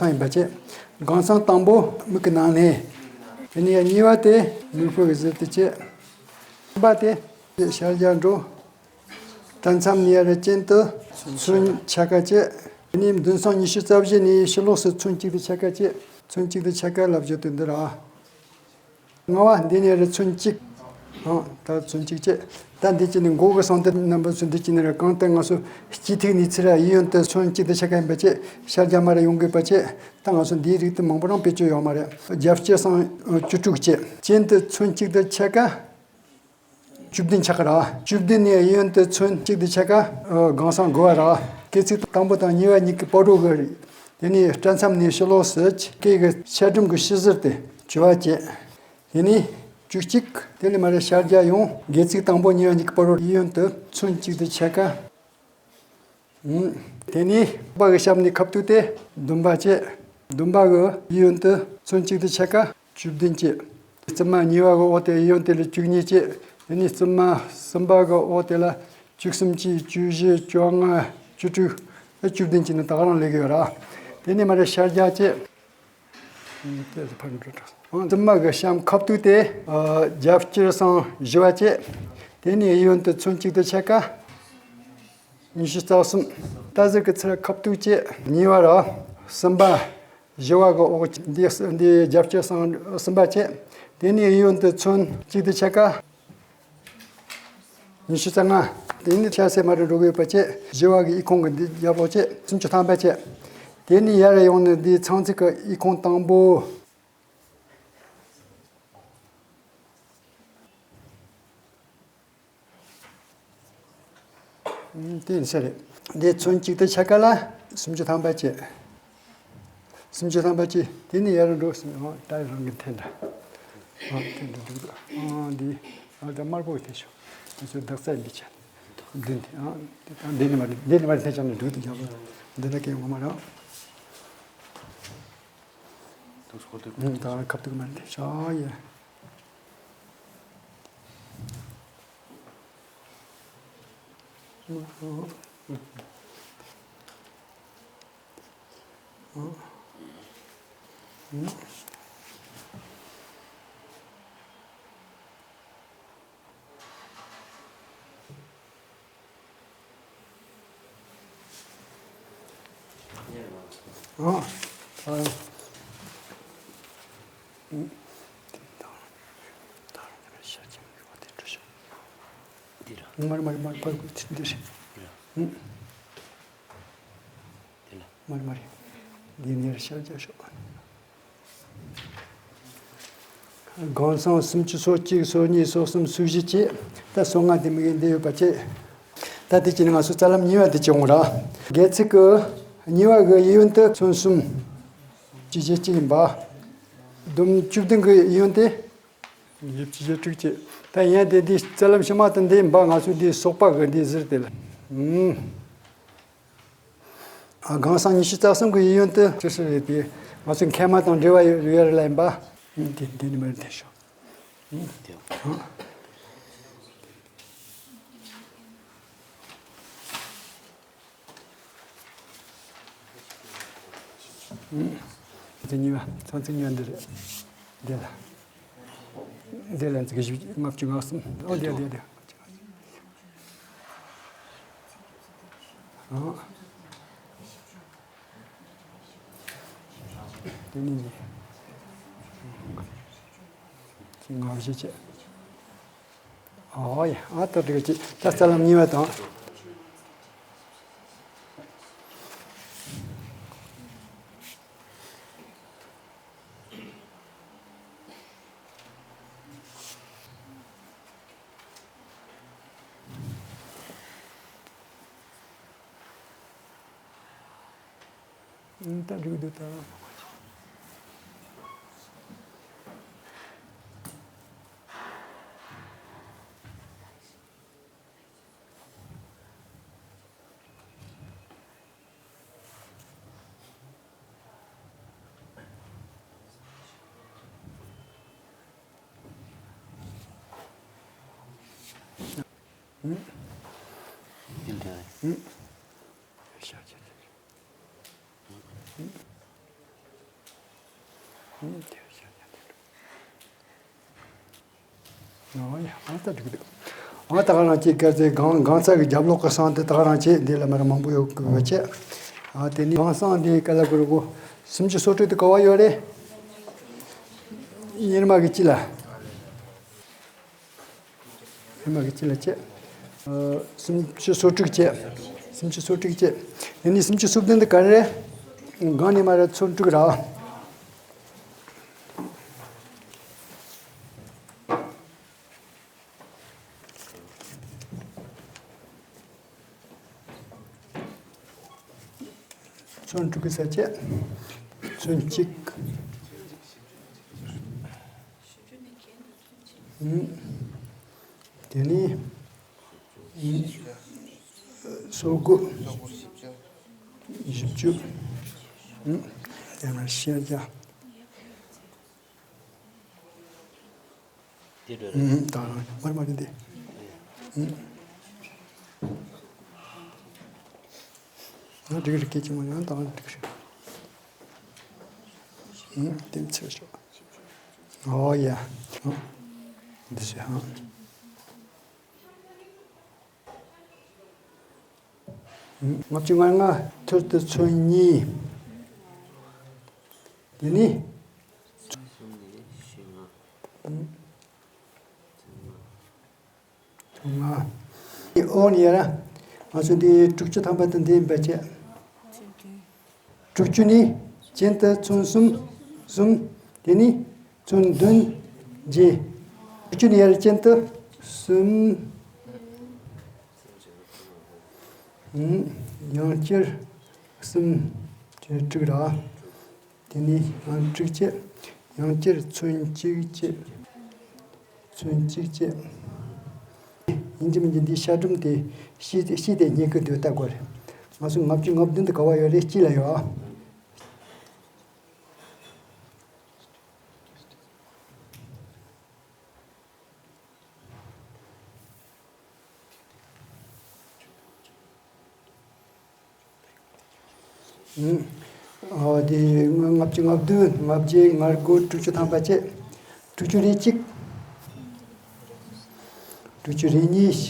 སྲང་ཡིན་པ་བྱས། སྒང་སྲང་དང་པོ་མིག་གི་ནང་ནས། དེ་ནས་གཉིས་པ་དེ་མིག་ཕུ་གི་ཟུར་དུ་བྱས། གསུམ་པ་དེ་ཤར་རྒྱག་འགྲོ། ད་མཚམས་ནས་ཡར་སྤྱན་དུ་ཚུན་ཕྱེད་ཀ་བྱས། དེ་ནས་མདུན་སྲང་ཉི་ཤུ་རྩ་བཞི་ནས་ཕྱི་ལོགས་སུ་ཚུན་གཅིག་དང་ཕྱེད་ཀ་བྱས། ཚུན་གཅིག་དང་ཕྱེད་ཀ་ལབ་རྒྱུ་དེ་འདི་རེད། ལྔ་པ་འདི་ནས་རེད་ཚུན་གཅིག་ཨང་། ད་ཚུན་གཅིག་བྱས། ད་འདི་གཅིག་ནི་མགོ་གི་སྲང་དེ་རྣམ་པ་ཚོ་འདི་གཅིག་ནི་རེད། གང་ལྟར་ང་ཚོ་སྤྱི་ཐིག་ནས་ཚུར་གཡས་གཡོན་དུ་ཚུན་གཅིག་དང་ཕྱེད་ཀ་ཡིན་པ་བྱས། ཤར་རྒྱག་མར་ཡོང་དགོས་པ་བྱས། ད་ང་ཚོ་འདིའི་རིགས་དེ་མང་པོ་རང་བེད་སྤྱོད་ཡོད་མ་རེད། རྒྱབ་སྐྱེས་སྲང་བཅུ་དྲུག་བྱས། སྤྱན་དུ་ཚུན་གཅིག་དང་ཕྱེད་ཀ་བཅུ་བདུན་ཆགས་ཀ་ར། བཅུ་བདུན་ནས་གཡོན་དུ་ཚུན་གཅིག་དང་ཕྱེད་ཀ་ཨ་སྒང་སྲང་དགུ་པ་ར། སྐེ་ཚིགས་དང་པོ་དང་གཉིས་པ་གཉིས་ཀྱི་བར་དུ་གི་རེད། དེ་ནས་སྐྲ་མཚམས་ནས་ཕྱི་ལོགས་སུ་སྐེ་གི་ཤ་སྒྲོམ་གྱི་ཕྱི་ཟུར་དེ་བཅུ་པ་བྱས། དེ་ནས་བཅུ་གཅིག་དེ་ལས་མར་ཤར་རྒྱག་ཡོང་། སྒལ་ཚིགས་དང་པོ་གཉིས་པ་གཉིས་ཀྱི་བར་དུ་གཡོན་དུ་ཚུན་གཅིག་དང་ཕྱེད་ཀ་ཨུམ། དེ་ནས་པ་གི་གཤམ་ནས་ཁ་ཐུག་དེ་བདུན་པ་བྱས། བདུན་པ་གི་གཡོན་དུ་ཚུན་གཅིག་དང་ཕྱེད་ཀ་བཅུ་བདུན་བྱས། རྩིབ་མ་གཉིས་པ་གི་འོག་དེ་གཡོན་དེ་ལ་བཅུ་གཉིས་བྱས། དེ་ནས་རྩིབ་མ་གསུམ་པ་གི་འོག་དེ་ལ་བཅུ་གསུམ་བྱས། བཅུ་བཞི། བཅོ་ལྔ། བཅུ་དྲུག་བཅུ་བདུན་བྱས་ནས་ད་ག་རང་ལས་ཀྱི་ཡོད་ར། དེ་ནས་མར་ཤར་རྒྱག་བྱས། རྩིབ་མ་གི་གཤམ་ཁ་ཐུག་དེ་རྒྱབ་སྐྱེས་སྲང་བཞི་པ་བྱས། དེ་ནས་གཡོན་དུ་ཚུན་གཅིག་དང་ཕྱེད་ཀ་ཉི་ཤུ་རྩ་གསུམ། རྟ་ཟུར་གྱི་ཚུར་ཁ་ཐུག་བྱས། གཉིས་པ་ར། གསུམ་པ། བཞི་པ་གི་འོག་འདི་འདི་རྒྱབ་སྐྱེས་སྲང་གསུམ་པ་བྱས། དེ་ནས་གཡོན་དུ་ཚུན་གཅིག་དང་ཕྱེད་ཀ་ཉི་ཤུ་རྩ་ལྔ། དེ་ནས་ཤར་སེ་མར་འགྲོ་དགོས་པ་བྱས། བཞི་པ་གི་ཨི་ཁུང་གི་འདི་རྒྱབ་ལོགས་བྱས། སུམ་ཅུ་ཐམ་པ་བྱས། དེ་ནས་ཡར་ཡོང་ནས་འདི་ཚང་ཚིག་གི་ཨི་ཁུང་དང་པོ། དེ་ཡིན་ས་རེད། འདི་ཚུན་གཅིག་དང་ཕྱེད་ཀ་ལ་སུམ་ཅུ་ཐམ་པ་བྱས། སུམ་ཅུ་ཐམ་པ་བྱས། དེ་ནས་ཡར་འགྲོ་སུམ། ཨོ་ད་རང་གི་འཐེན་འདྲ། ཨོ་འཐེན་འདྲ་འདུག་ཨོ་འདི་ཨ་ད་དམར་པོ་དེ་ཤོག་ང་ཚོའི་རྡག་རྩ་འདི་བྱས། འདི་འདི་ཨ། འདི་ད་འདི་ནི་མ་རེད། འདི་ནི་མ་རེད། ཐེ་ཆང་ནི་འདུག་ཏུ་རྒྱབ་ལ། འདི་ལ་སྐད་ངོ་མ་རང་། ད་ཁབ་ཏུ་མ་རེད། ཤ་ཡ། ཨ། ཨ། འདི་ར། མར་མར་མར་པར་ཀུ་ཚིག་འདི་རེད། འདི་ར། མར་མར། འདི་ནས་ཤར་རྒྱག་ཤོག། གང་སང་སུམ་ཅུ་སོ་གཅིག་སོ་གཉིས་སོ་གསུམ་སོ་བཞི་བཅས་ད་སོ་ལྔ་དེ་མིག་འདི་ཡོད་པ་བཅས། ད་དེ་ཅི་ནས་ང་ཚོ་རྩ་ལམ་གཉིས་པ་དེ་བྱེད་འོང་ར། སྒལ་ཚིགས་ཀྱི་གཉིས་པ་གི་གཡས་གཡོན་དུ་ཚོན་གསུམ། ཅི་བྱེད་ཅི་ཡིན་པ། འདོམ་བཅུ་བདུན་གི་གཡས་གཡོན་དེ། ཡིབ་ཅི་བྱེད་དྲུག་བཅས། ད་ཡན་དེ་འདི་རྩ་ལམ་ཕྱི་མ་དུ་འདི་ཡིན་པ། ང་ཚོ་འདི་སོག་པ་གི་འདི་ཟེར་དེ་ལ། ཨ། གང་སང་ཉི་ཤུ་རྩ་གསུམ་གྱི་གཡས་གཡོན་དུ་ཅི་ཞིག་རེད་དེ། ང་ཚོའི་མཁལ་མ་དང་འབྲེལ་བ་ཡོད་ཡོད་རེད་ལ་ཡིན་པ། དེ་འདི་ནི་མ་རེད་དེ་ཤོག། དེ་གཉིས་པ་ཚོན་ཚིག་གཉིས་པ་འདི་རེད། འདི་ལ། འདི་ལ་ཚིག་བཞི་ལྔ་བཅུ་ང་གསུམ། ཨོ་འདི་འདི་འདི། ཨ། དེ་ནི་ཅི་ང་བཞི་བྱས། ཨོ་ཡ། ཨ་ད་འགྲིག་ཅིག། ད་རྩ་ལམ་གཉིས་པ་དང་། ད་འགྲིག་འདུག་ད། ཨོ་ཡ། ཨ་ད་འགྲིག་འདུག། ཨ་ད་ག་རང་ཅིག་སྐར་རྩེ་གང་གང་ཚ་གི་རྒྱབ་ལོགས་ཀྱི་སང་དེ་ད་ག་རང་ཅིག་འདི་ལ་མ་ར་མང་པོ་ཡོད་གི་བ་ཅེ། ཨ་དེ་ནི་གང་སང་འདི་ག་ལ་གུ་རུ་གོ་སུམ་ཅུ་སོ་དྲུག་དེ་ག་བ་ཡོད་རེད། ཉེར་མ་གི་ཅི་ལ། ཉེར་མ་གི་ཅི་ལ་ཅེ། ཨ་སུམ་ཅུ་སོ་དྲུག་ཅེ། སུམ་ཅུ་སོ་དྲུག་ཅེ། དེ་ནི་སུམ་ཅུ་སོ་བདུན་དེ་ག་རེ་རེད། གང་ནི་མ་ར་ཚོན་དྲུག་ར། ཚོན་དྲུག་གི་ས་བཅད། ཚོན་གཅིག། ཨུམ། དེ་ནས། ཨུམ། སོ་དགུ། བཞི་བཅུ། ཨུམ། དེ་ནས་ཤར་རྒྱག། དེ་འདྲ་རེད། ཨུམ། ད་རང་མར་མར་འདི། ཨུམ། ང་འགྲིག་རེད། སྐད་ཅིག་མ་ཡང་ད་ང་འགྲིག་རེད། ཨུམ། དེ་ཚེ་ཤོག། ཨོ་ཡ། འདི་ཤེས་ཧང་། ལྔ་བཅུ་ང་ལྔ་ཐུར་དུ་ཚོན་གཉིས། དེ་ནི། ཚོན་ལྔ། ཨོ་ནི་ཡ་ར། ང་ཚོ་འདི་དྲུག་ཅུ་ཐམ་པ་དང་ལྡན་པ་བྱས། དྲུག་ཅུ་ནི་གྱེན་དུ་ཚོན་གསུམ་གསུམ། དེ་ནི་ཚོན་བདུན་བརྒྱད། དྲུག་ཅུ་ནི་ཡར་གྱེན་དུ་གསུམ། ཡང་བསྐྱར་གསུམ་བྱས་དྲུག་ར། དེ་ནས་ཡང་དྲུག་བྱས། ཡང་བསྐྱར་ཚོན་གཅིག་བྱས། ཚོན་གཅིག་བྱས། ཡིན་གཅིག་མིན་གཅིག་འདིའི་ཤ་གྲུམ་དེ་ཤི་སྟེ་ཤི་སྟེ་རྙེད་ཀྱི་འདུག་ལྟ་དགོས་རེད། ང་ཚོ་ལྔ་བཅུ་ང་བདུན་དེ་ག་བ་ཡོད་རེད། དཀྱིལ་ལ་ཡོད་ཨ། ཨོ་དེ་ལྔ་བཅུ་ང་བདུན། ལྔ་བརྒྱ་ང་དགུ། དྲུག་ཅུ་ཐམ་པ་བྱས། དྲུག་ཅུ་རེ་གཅིག་དྲུག་ཅུ་རེ་གཉིས།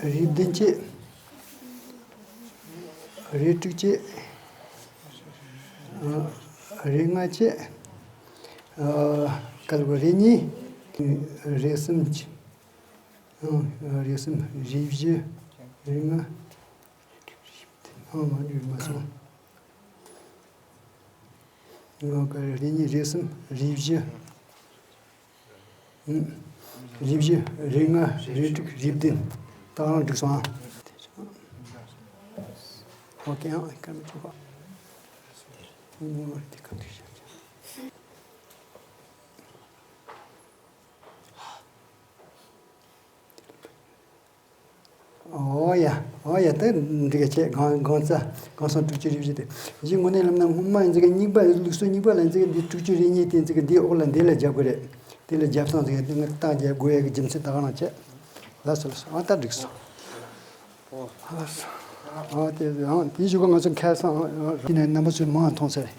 རེ་བདུན་བྱས། རེ་དྲུག་བྱས། རེ་ལྔ་བྱས། ཨ། སྐལ་བ་རེ་གཉིས། རེ་གསུམ་བྱས། ཨ། རེ་གསུམ། རེ་བཞི། རེ་ལྔ། ཨ། མ་འགྲིག་མ་སོང་། ཨ། སྐལ་རེ་གཉིས། རེ་གསུམ། རེ་བཞི། ཨུམ། རེ་བཞི། རེ་ལྔ། རེ་དྲུག་རེ་བདུན། ད་རང་འགྲིག་སོང་ཨ། ཨོ་ཀེ་ཨ། སྐར་མ་བཅུ་པ། ཨོ་ཡ། ཨོ་ཡ། ཨོ་ཡ། ད་འགྲིག་གི་བྱས། གང་གང་ཚ་གང་སོང་། དྲུག་ཅུ་རེ་བཞི་དེ། གཞི་དངོས་གནས་ལབ་ན་སྔོན་མ་ཡིན་ཙི་གི་རྙིང་པ། ལུགས་སྲོལ་རྙིང་པ་ལ་ཡིན་ཙི་གི་འདི་དྲུག་ཅུ་རེ་གཉིས་དེ་ཡིན་ཙི་གི་འདིའི་འོག་ལ་འདི་ལ་རྒྱབ་དགོས་རེད། དེ་ལ་རྒྱབ་སོང་ཙི་གི་འདི་ང་རྟགས་རྒྱབ་དགོས་ཡ་གི་རྒྱུ་མཚན་ད་ག་རང་བྱས། ལགས་སོ་ལགས་སོ། ཨ། ད་འགྲིག་སོང་། ལགས་སོ། ཨ། དེ་ཡང་དེའི་གཞུག་གུ་ང་ཚོ་ཁ་སང་ཡིན་ནའི་རྣམ་པ་ཚོས་མང་མཐོང་ས་རེད།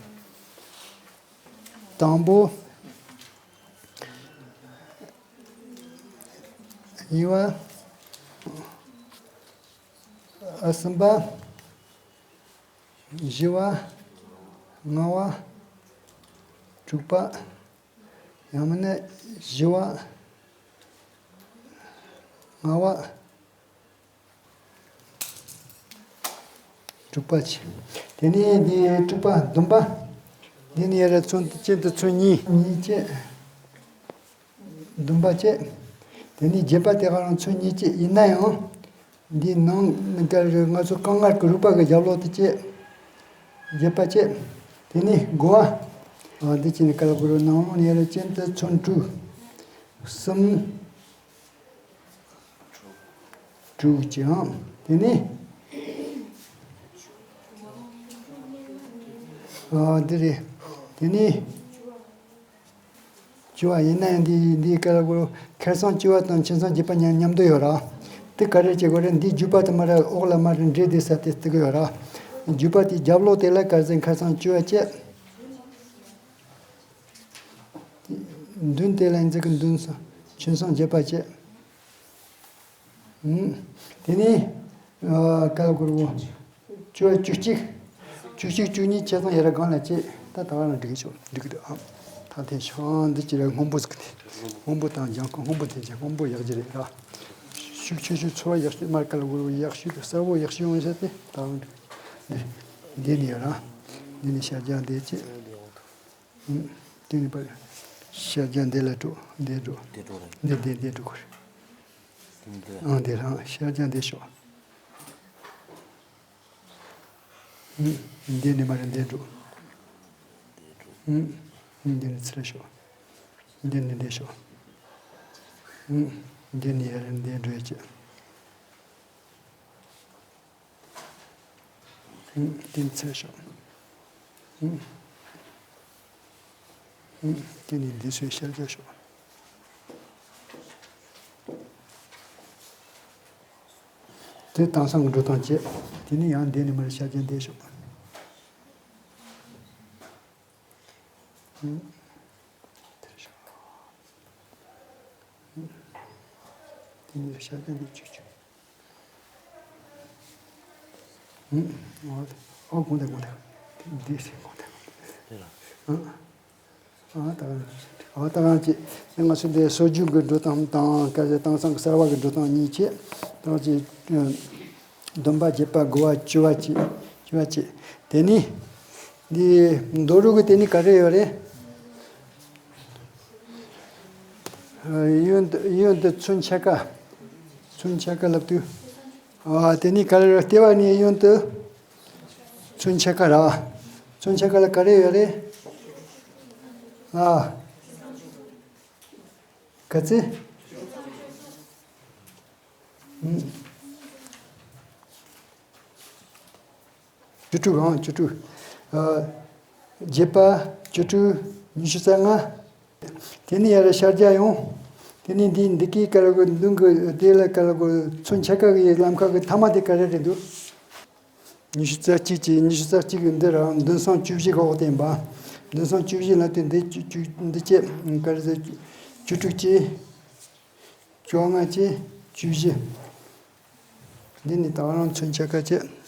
དང་པོ། གཉིས་པ། ཨ། གསུམ་པ། བཞི་པ། ལྔ་པ། དྲུག་པ། ཡང་མིན་ན་བཞི་པ། ལྔ་པ། དྲུག་པ་བྱས། དེ་ནས་འདི་དྲུག་པ། བདུན་པ། འདི་ནས་ཡར་ཚུར་གཅིག་ཏུ་ཚུར་གཉིས། གཉིས་བྱས། བདུན་པ་བྱས། དེ་ནས་བརྒྱད་པ་དེ་ག་རང་ཚུར་གཉིས་བྱས། ཡིན་ན་ཡང་འདི་ནང་ནས་ག་རེ་ང་ཚོ་རྐང་ངར་གྱི་རུས་པ་གི་རྒྱབ་ལོགས་དེ་བྱས། བརྒྱད་པ་བྱས། དེ་ནས་དགུ་པ། ཨ། འདི་བྱས་ནས་ག་རེ་དགོས་རེད། ནང་ལོགས་ནས་ཡར་གཅིག་ཏུ་ཚུར་དྲུག་གསུམ། དྲུག་ཅིག་ཨང་། དེ་ནས། ཨ། འདི་རེད། དེ་ནས་བཅུ་པ། ཡིན་ན་ཡང་འདི་འདི་ག་རེ་དགོས། ཁ་སང་བཅུ་པ་དང་ཆ་ཚང་བརྒྱད་པ་མཉམ་མཉམ་དུ་ཡོད་ར། དེ་ག་རེ་བྱེད་དགོས་རེད། འདི་བརྒྱད་པ་དེ་མར་འོག་ལ་མར་འདྲེས་བསྡད་ས་དེ་བརྩི་གི་ཡོད་ར། བརྒྱད་པ་དེའི་རྒྱབ་ལོགས་དེ་ལ་ག་རེ་ཟེར། ཁ་སང་བཅུ་པ་བྱས། བདུན་དེ་ལ་འཛེགས་ཀྱི་བདུན་སོང་། ཆུན་སོང་བརྒྱད་པ་བྱས། ཨུམ། དེ་ནས། ཨ། ཀ་གུ་རུ། བཅུ་བཅུ་གཅིག་བཅུ་གཅིག་བཅུ་གཉིས་ཆ་ཚང་ཡར་སྒང་ལ་བྱས། ད་ད་ག་རང་འགྲིག་ཆོག་འགྲིག་གི་འདུག་ཨ། ད་དེ་ཤོག་འདི་ཅི་རེད། སྔོན་པོ་ཟིག་དེ། སྔོན་པོ་དང་ལྗང་ཁུ། སྔོན་པོ་དེ་ཅི། སྔོན་པོ་ཡག་ཅིག་རེད་ལ། ཤུགས་ཆེ་ཤོས་ཚོར་བ་ཡག་ཤོས། མར་ཀ་གུ་རུ་ཡག་ཤོས། གསལ་པོ་ཡག་ཤོས་ཡོང་ས་དེ་ད་ག་རང་འགྲིག་འདི་འདི་ནས་ཡོད་ར། འདི་ནས་ཤར་རྒྱག་འདི་བྱས། ཨུམ། དེ་ནས་པ། ཤར་རྒྱག་འདི་ལ་འགྲོ། འདི་འགྲོ། འདི་འགྲོ་རེད། འདི་འདི་འདི་འགྲོ་དགོས་རེད། འདི་འདི། ཨང་། འདི་རང་ཤར་རྒྱག་འདི་ཤོག་ཨུམ། འདི་ནས་མར་འདི་འགྲོ། ཨུམ། འདི་ནས་ཚུར་ཤོག་འདི་ནས་འདི་ཤོག་ཨུམ། འདི་ནས་ཡར་འདི་འགྲོ་ཡ་བྱེད། ཨུམ། དེ་ནས་ཚུར་ཤོག་ཨུམ། ཨུམ། དེ་ནས་འདི་ཚུར་ཤར་རྒྱག་ཤོག་དེ་དེང་སང་གི་འགྲོ་སྟངས་བྱེད། དེ་ནས་ཡང་འདི་ནས་མར་ཤར་རྒྱག་འདི་ཤོག་ཨུམ། དེར་ཤོག་ཨུམ། དེ་ནས་ཤར་རྒྱག་འདི་བྱེད་ཆོག་ཨུམ། ཨོ། ཨོ། དགོངས་དག། དགོངས་དག་འདི་ཟེར། དགོངས་དག་དེ་ལ། ཨ། ཨ། ད་ག་རང་། ཨ། ད་ག་རང་བྱེད། ང་ཚོ་འདི་སྲོལ་རྒྱུན་གྱི་འགྲོ་སྟངས་དང་། ག་ཚོད། དེང་སང་གི་གསར་བ་གི་འགྲོ་སྟངས་གཉིས་བྱེད། ད་ག་ཚོད། བདུན་པ། བརྒྱད་པ། དགུ་པ། བཅུ་པ་བྱེད། བཅུ་པ་བྱེད། དེ་ནས་འདི་མདོ་རུ་གི་དེ་ནས་ག་རེ་ཡོད་རེད། ཨ། གཡོན་དུ། གཡོན་དུ་ཚུན་ཆད་ཀ། ཚུན་ཆད་ཀ་ལབ་དུས། ཨ། དེ་ནས་ག་རེ་རེད། ལྟེ་བ་ནས་གཡོན་དུ་ཚུན་ཆད་ཀ་ར། ཚུན་ཆད་ཀ་ལ་ག་རེ་ཡོད་རེད། ཨ། ག་ཚོད། བཅུ་དྲུག་ཨང་བཅུ་དྲུག་ཨ། བརྒྱད་པ། བཅུ་དྲུག་ཉི་ཤུ་རྩ་ལྔ། དེ་ནས་ཡར་ཤར་རྒྱག་ཡོང་། དེ་ནས་འདི་འདི་གའི་ཀ་ལ་གོ་མདུན་གྱི་དེ་ལ་ཀ་ལ་གོ་ཚོན་ཆ་ག་གི་ལམ་ཁ་གི་མཐའ་མ་དེ་ག་རེ་རེད་འདུག་ཉི་ཤུ་རྩ་གཅིག་བྱས། ཉི་ཤུ་རྩ་གཅིག་གི་འདི་ར་མདུན་སྲུང་བཅུ་བཞི་གི་འོག་བསྟན་པ། མདུན་སྲུང་བཅུ་བཞི་ལ་དེ་འདི་བཅུ་བཅུ་འདི་བྱས་ག་རེ་ཟེར། བཅུ་དྲུག་བྱས། བཅོ་ལྔ་བྱས། བཅུ་བཞི། འདི་ནི་ད་རང་ཚོན་ཆ་ག་བྱས།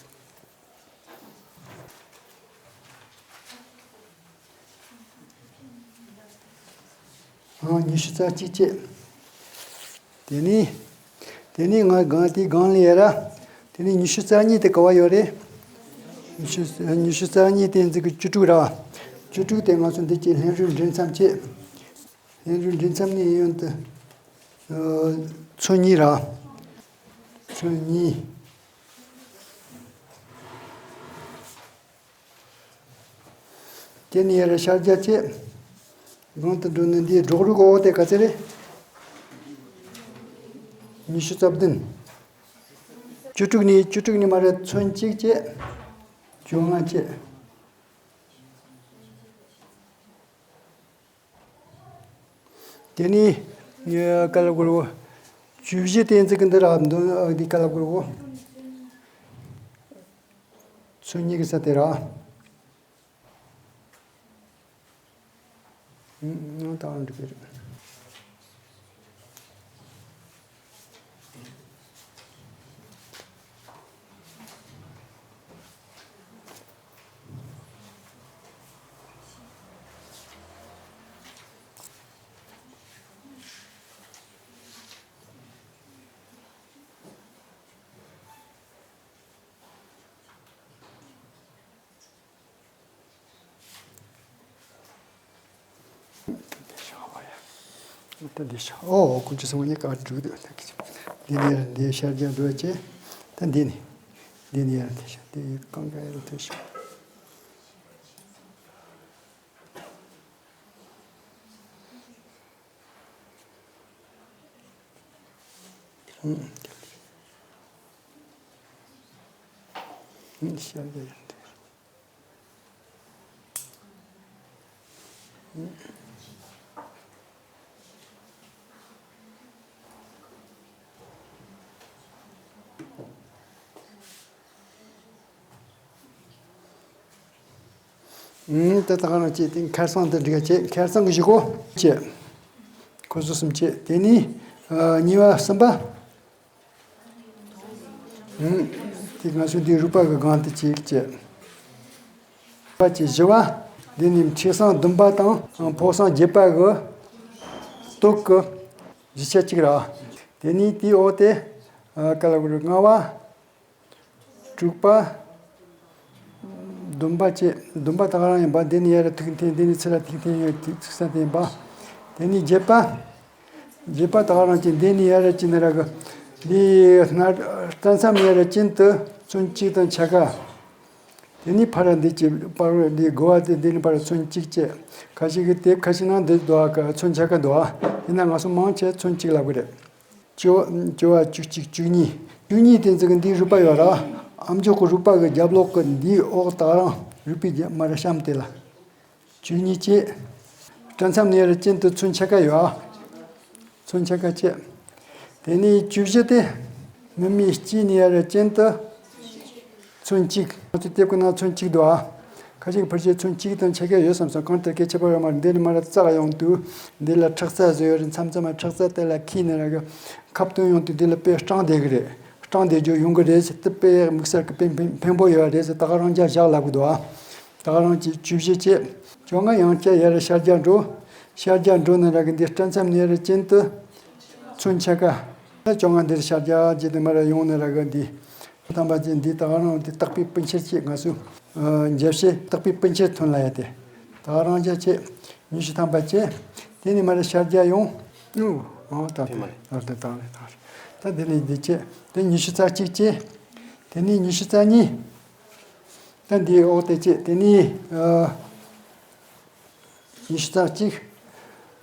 ཨང་ཉི་ཤུ་རྩ་གཅིག་བྱས། དེ་ནས། དེ་ནས་ང་སྒང་དེའི་སྒང་ལ་ཡར། དེ་ནས་ཉི་ཤུ་རྩ་གཉིས་དེ་ག་བ་ཡོད་རེད། ཉི་ཤུ་ཉི་ཤུ་རྩ་གཉིས་དེ་འཛི་གི་བཅུ་དྲུག་ར། བཅུ་དྲུག་དེ་ང་ཚོ་འདི་གཅིག་ལྷན་རོལ་འབྲེལ་མཚམས་བྱས། ལྷན་རོལ་འབྲེལ་མཚམས་ནས་གཡོན་དུ། ཨ། ཚོན་གཉིས་ར། ཚོན་གཉིས། དེ་ནས་ཡར་ཤར་རྒྱག་བྱས། གོང་དུ་འགྲོ་ནི་འདིའི་སྒྲོག་རུས་འོག་དེ་ག་ཚད་རེད། ཉི་ཤུ་རྩ་བདུན། བཅུ་དྲུག་ནས་བཅུ་དྲུག་ནས་མར་ཚོན་གཅིག་བྱས། བཅོ་ལྔ་བྱས། དེ་ནས་ཀ་ལ་གོར་བོ། བཅུ་བཞི་དེ་འཛི་གི་འདི་ར་འདོན་འདི་ཀ་ལ་གོར་བོ། ཚོན་གཉིས་ཀྱི་ས་དེ་ར། ད་འགྲིག་གི་རེད། ད་འདི་ཤ་ཨོ་ཀུན་སྤྱོད་སོང་ནས་ཀ་འགྲིག་འདུག་ད་ཀི་འདི་ནས་འདི་ཤར་རྒྱག་འགྲོ་བྱས། ད་འདི་ནས་འདི་ནས་ཡར་འདི་ཤ་འདི་གང་ག་ཡར་ཐོན་ཤག་ཨུམ། དེ་དག་ནང་བཅས་ཏེ་ཁར་སང་དུ་འགྲིག་བྱས། ཁར་སང་གི་བཞི་གོ་བཅས། ཁོ་ཚོ་གསུམ་བཅས། དེ་ནས་ཨ་གཉིས་པ་གསུམ་པ། ཨུམ། དེ་ང་ཚོ་འདི་རུས་པ་གི་སྒང་དུ་གཅིག་བཅས། པ་བཅས་བཞི་པ། འདི་ནི་མཁྲིས་སྲང་བདུན་པ་དང་ཕོ་སྲང་བརྒྱད་པ་གི་སྟོད་གི་བཞི་ཆ་གཅིག་ར། དེ་ནས་དེའི་འོག་དེ་ཨ་ཀ་ལ་གུ་རུ་ལྔ་པ། དྲུག་པ། བདུན་པ་བཅས། བདུན་པ་ད་ག་རང་ཡིན་པ། འདི་ནི་ཡར་ཐུག་འཐེན། འདི་ནི་ཚུར་ལ་ཐུག་འཐེན་ཡོད། ཐུག་ས་དེ་ཡིན་པ། དེ་ནི་བརྒྱད་པ། བརྒྱད་པ་ད་ག་རང་བཅས། འདི་ནི་ཡར་བཅས་ནི་ར་གི། འདི་སྣ་སྐྲ་མཚམས་ཡར་གཅིན་དུ་ཚོན་གཅིག་དང་ཆ་ག་དེ་ནི་ཕར་འདི་གཅིག་པར་འདི་དགུ་བ་དེ། འདི་ནི་ཕར་ཚོན་གཅིག་བཅས། ཁ་ཤས་ཀྱི་དེབ་ཁ་ཤས་ནང་འདི་འདུག་ག་ཚོན་ཆ་ག་འདུག་ག་ཡིན་ན་ང་ཚོ་མང་ཆེ་ཚོན་གཅིག་ལབ་གི་རེད། བཅུ་བ་བཅུ་བ་བཅུ་གཅིག་བཅུ་གཉིས། བཅུ་གཉིས་དེ་ཚོ་གི་འདིའི་རུས་པ་ཡོད་ར། ཨ་མཆོག་གི་རུས་པ་གི་རྒྱབ་ལོགས་གི་འདིའི་འོག་ད་རང་རུས་པའི་རྒྱབ་མར་གཤམ་དེ་ལ། བཅུ་གཉིས་བཅས། སྐྲ་མཚམས་ནས་ཡར་གཅིན་དུ་ཚོན་ཆ་ག་ཡོད་ཨ། ཚོན་ཆ་ག་བཅས། དེ་ནས་བཅུ་བཞི་དེ། མིག་མའི་དཀྱིལ་ནས་ཡར་གཅིན་དུ་ཚོན་གཅིག་ང་ཚོ་དེབ་ཀྱི་ནང་ཚོན་གཅིག་འདུག་ཨ། ཁ་ཤས་ཀྱི་ཕལ་ཆེར་ཚོན་གཅིག་དང་ཆ་ག་ཡོད་བསམ་སོང་། གང་ལྟར་སྐད་ཆ་པ་ཡོད་མ་རེད། འདི་ནས་མར་བཙག་ཡོང་དུས་འདི་ལ་ཁྲག་རྩ་བཟོས་ཡོད་རེད། མཚམས་མཚམས་མ་ཁྲག་རྩ་དེ་ལ་འཁྱིལ་ནས་ར་གི་ཁ་བཏོན་ཡོང་དུས་འདི་ལ་དཔེ་སྐྲངས་བསྡད་གི་རེད། སྐྲངས་བསྡད་རྒྱུ་ཡོང་གི་རེད་ཟེར། དེ་དཔེ་དམིགས་བསལ་གི་དཔེ་ཕན་ཕན་པོ་ཡོད་རེད་ཟེར། ད་ག་རང་རྒྱ་བཞག་ལབ་གི་འདུག་ཨ། ད་ག་རང་གཅིག་བཅུ་བཞི་བཅས། བཅོ་ལྔ་ཡང་བསྐྱར་ཡར་ཤར་རྒྱག་འགྲོ། ཤར་རྒྱག་འགྲོ་ནི་ར་གི་འདི་སྐྲ་མཚམས་ནས་ཡར་གཅིན་དུ་ཚོན་ཆ་ག་ད་བཅོ་ལྔ་འདིར་ཤར་རྒྱག་བྱས་ཏེ་མར་ཡོང་ནི་ར་གི་འདི། ཐམ་པ་ཅན་འདི་ད་ག་རང་འདི་བརྟག་པའི་སྤུན་མཆེད་ཅེས་ང་ཚོས་ཨ་འཇལ་བྱེད་བརྟག་པའི་སྤུན་མཆེད་ཐོན་ལ་ཡ་དེ། ད་ག་རང་རྒྱ་ཆེ། ཉི་ཤུ་ཐམ་པ་ཅན། དེ་ནས་མར་ཤར་རྒྱག་ཡོང་། ཨོ་ད་དེ་མ་རེད། ད་དེ་ད་རེད་ད་རེད། ད་དེ་ནས་འདི་ཆེ། དེ་ཉི་ཤུ་རྩ་གཅིག་ཅན། དེ་ནས་ཉི་ཤུ་རྩ་གཉིས། ད་འདི་འོག་དེ་ཅེ་དེ་ནས་ཨ་ཉི་ཤུ་རྩ་གཅིག་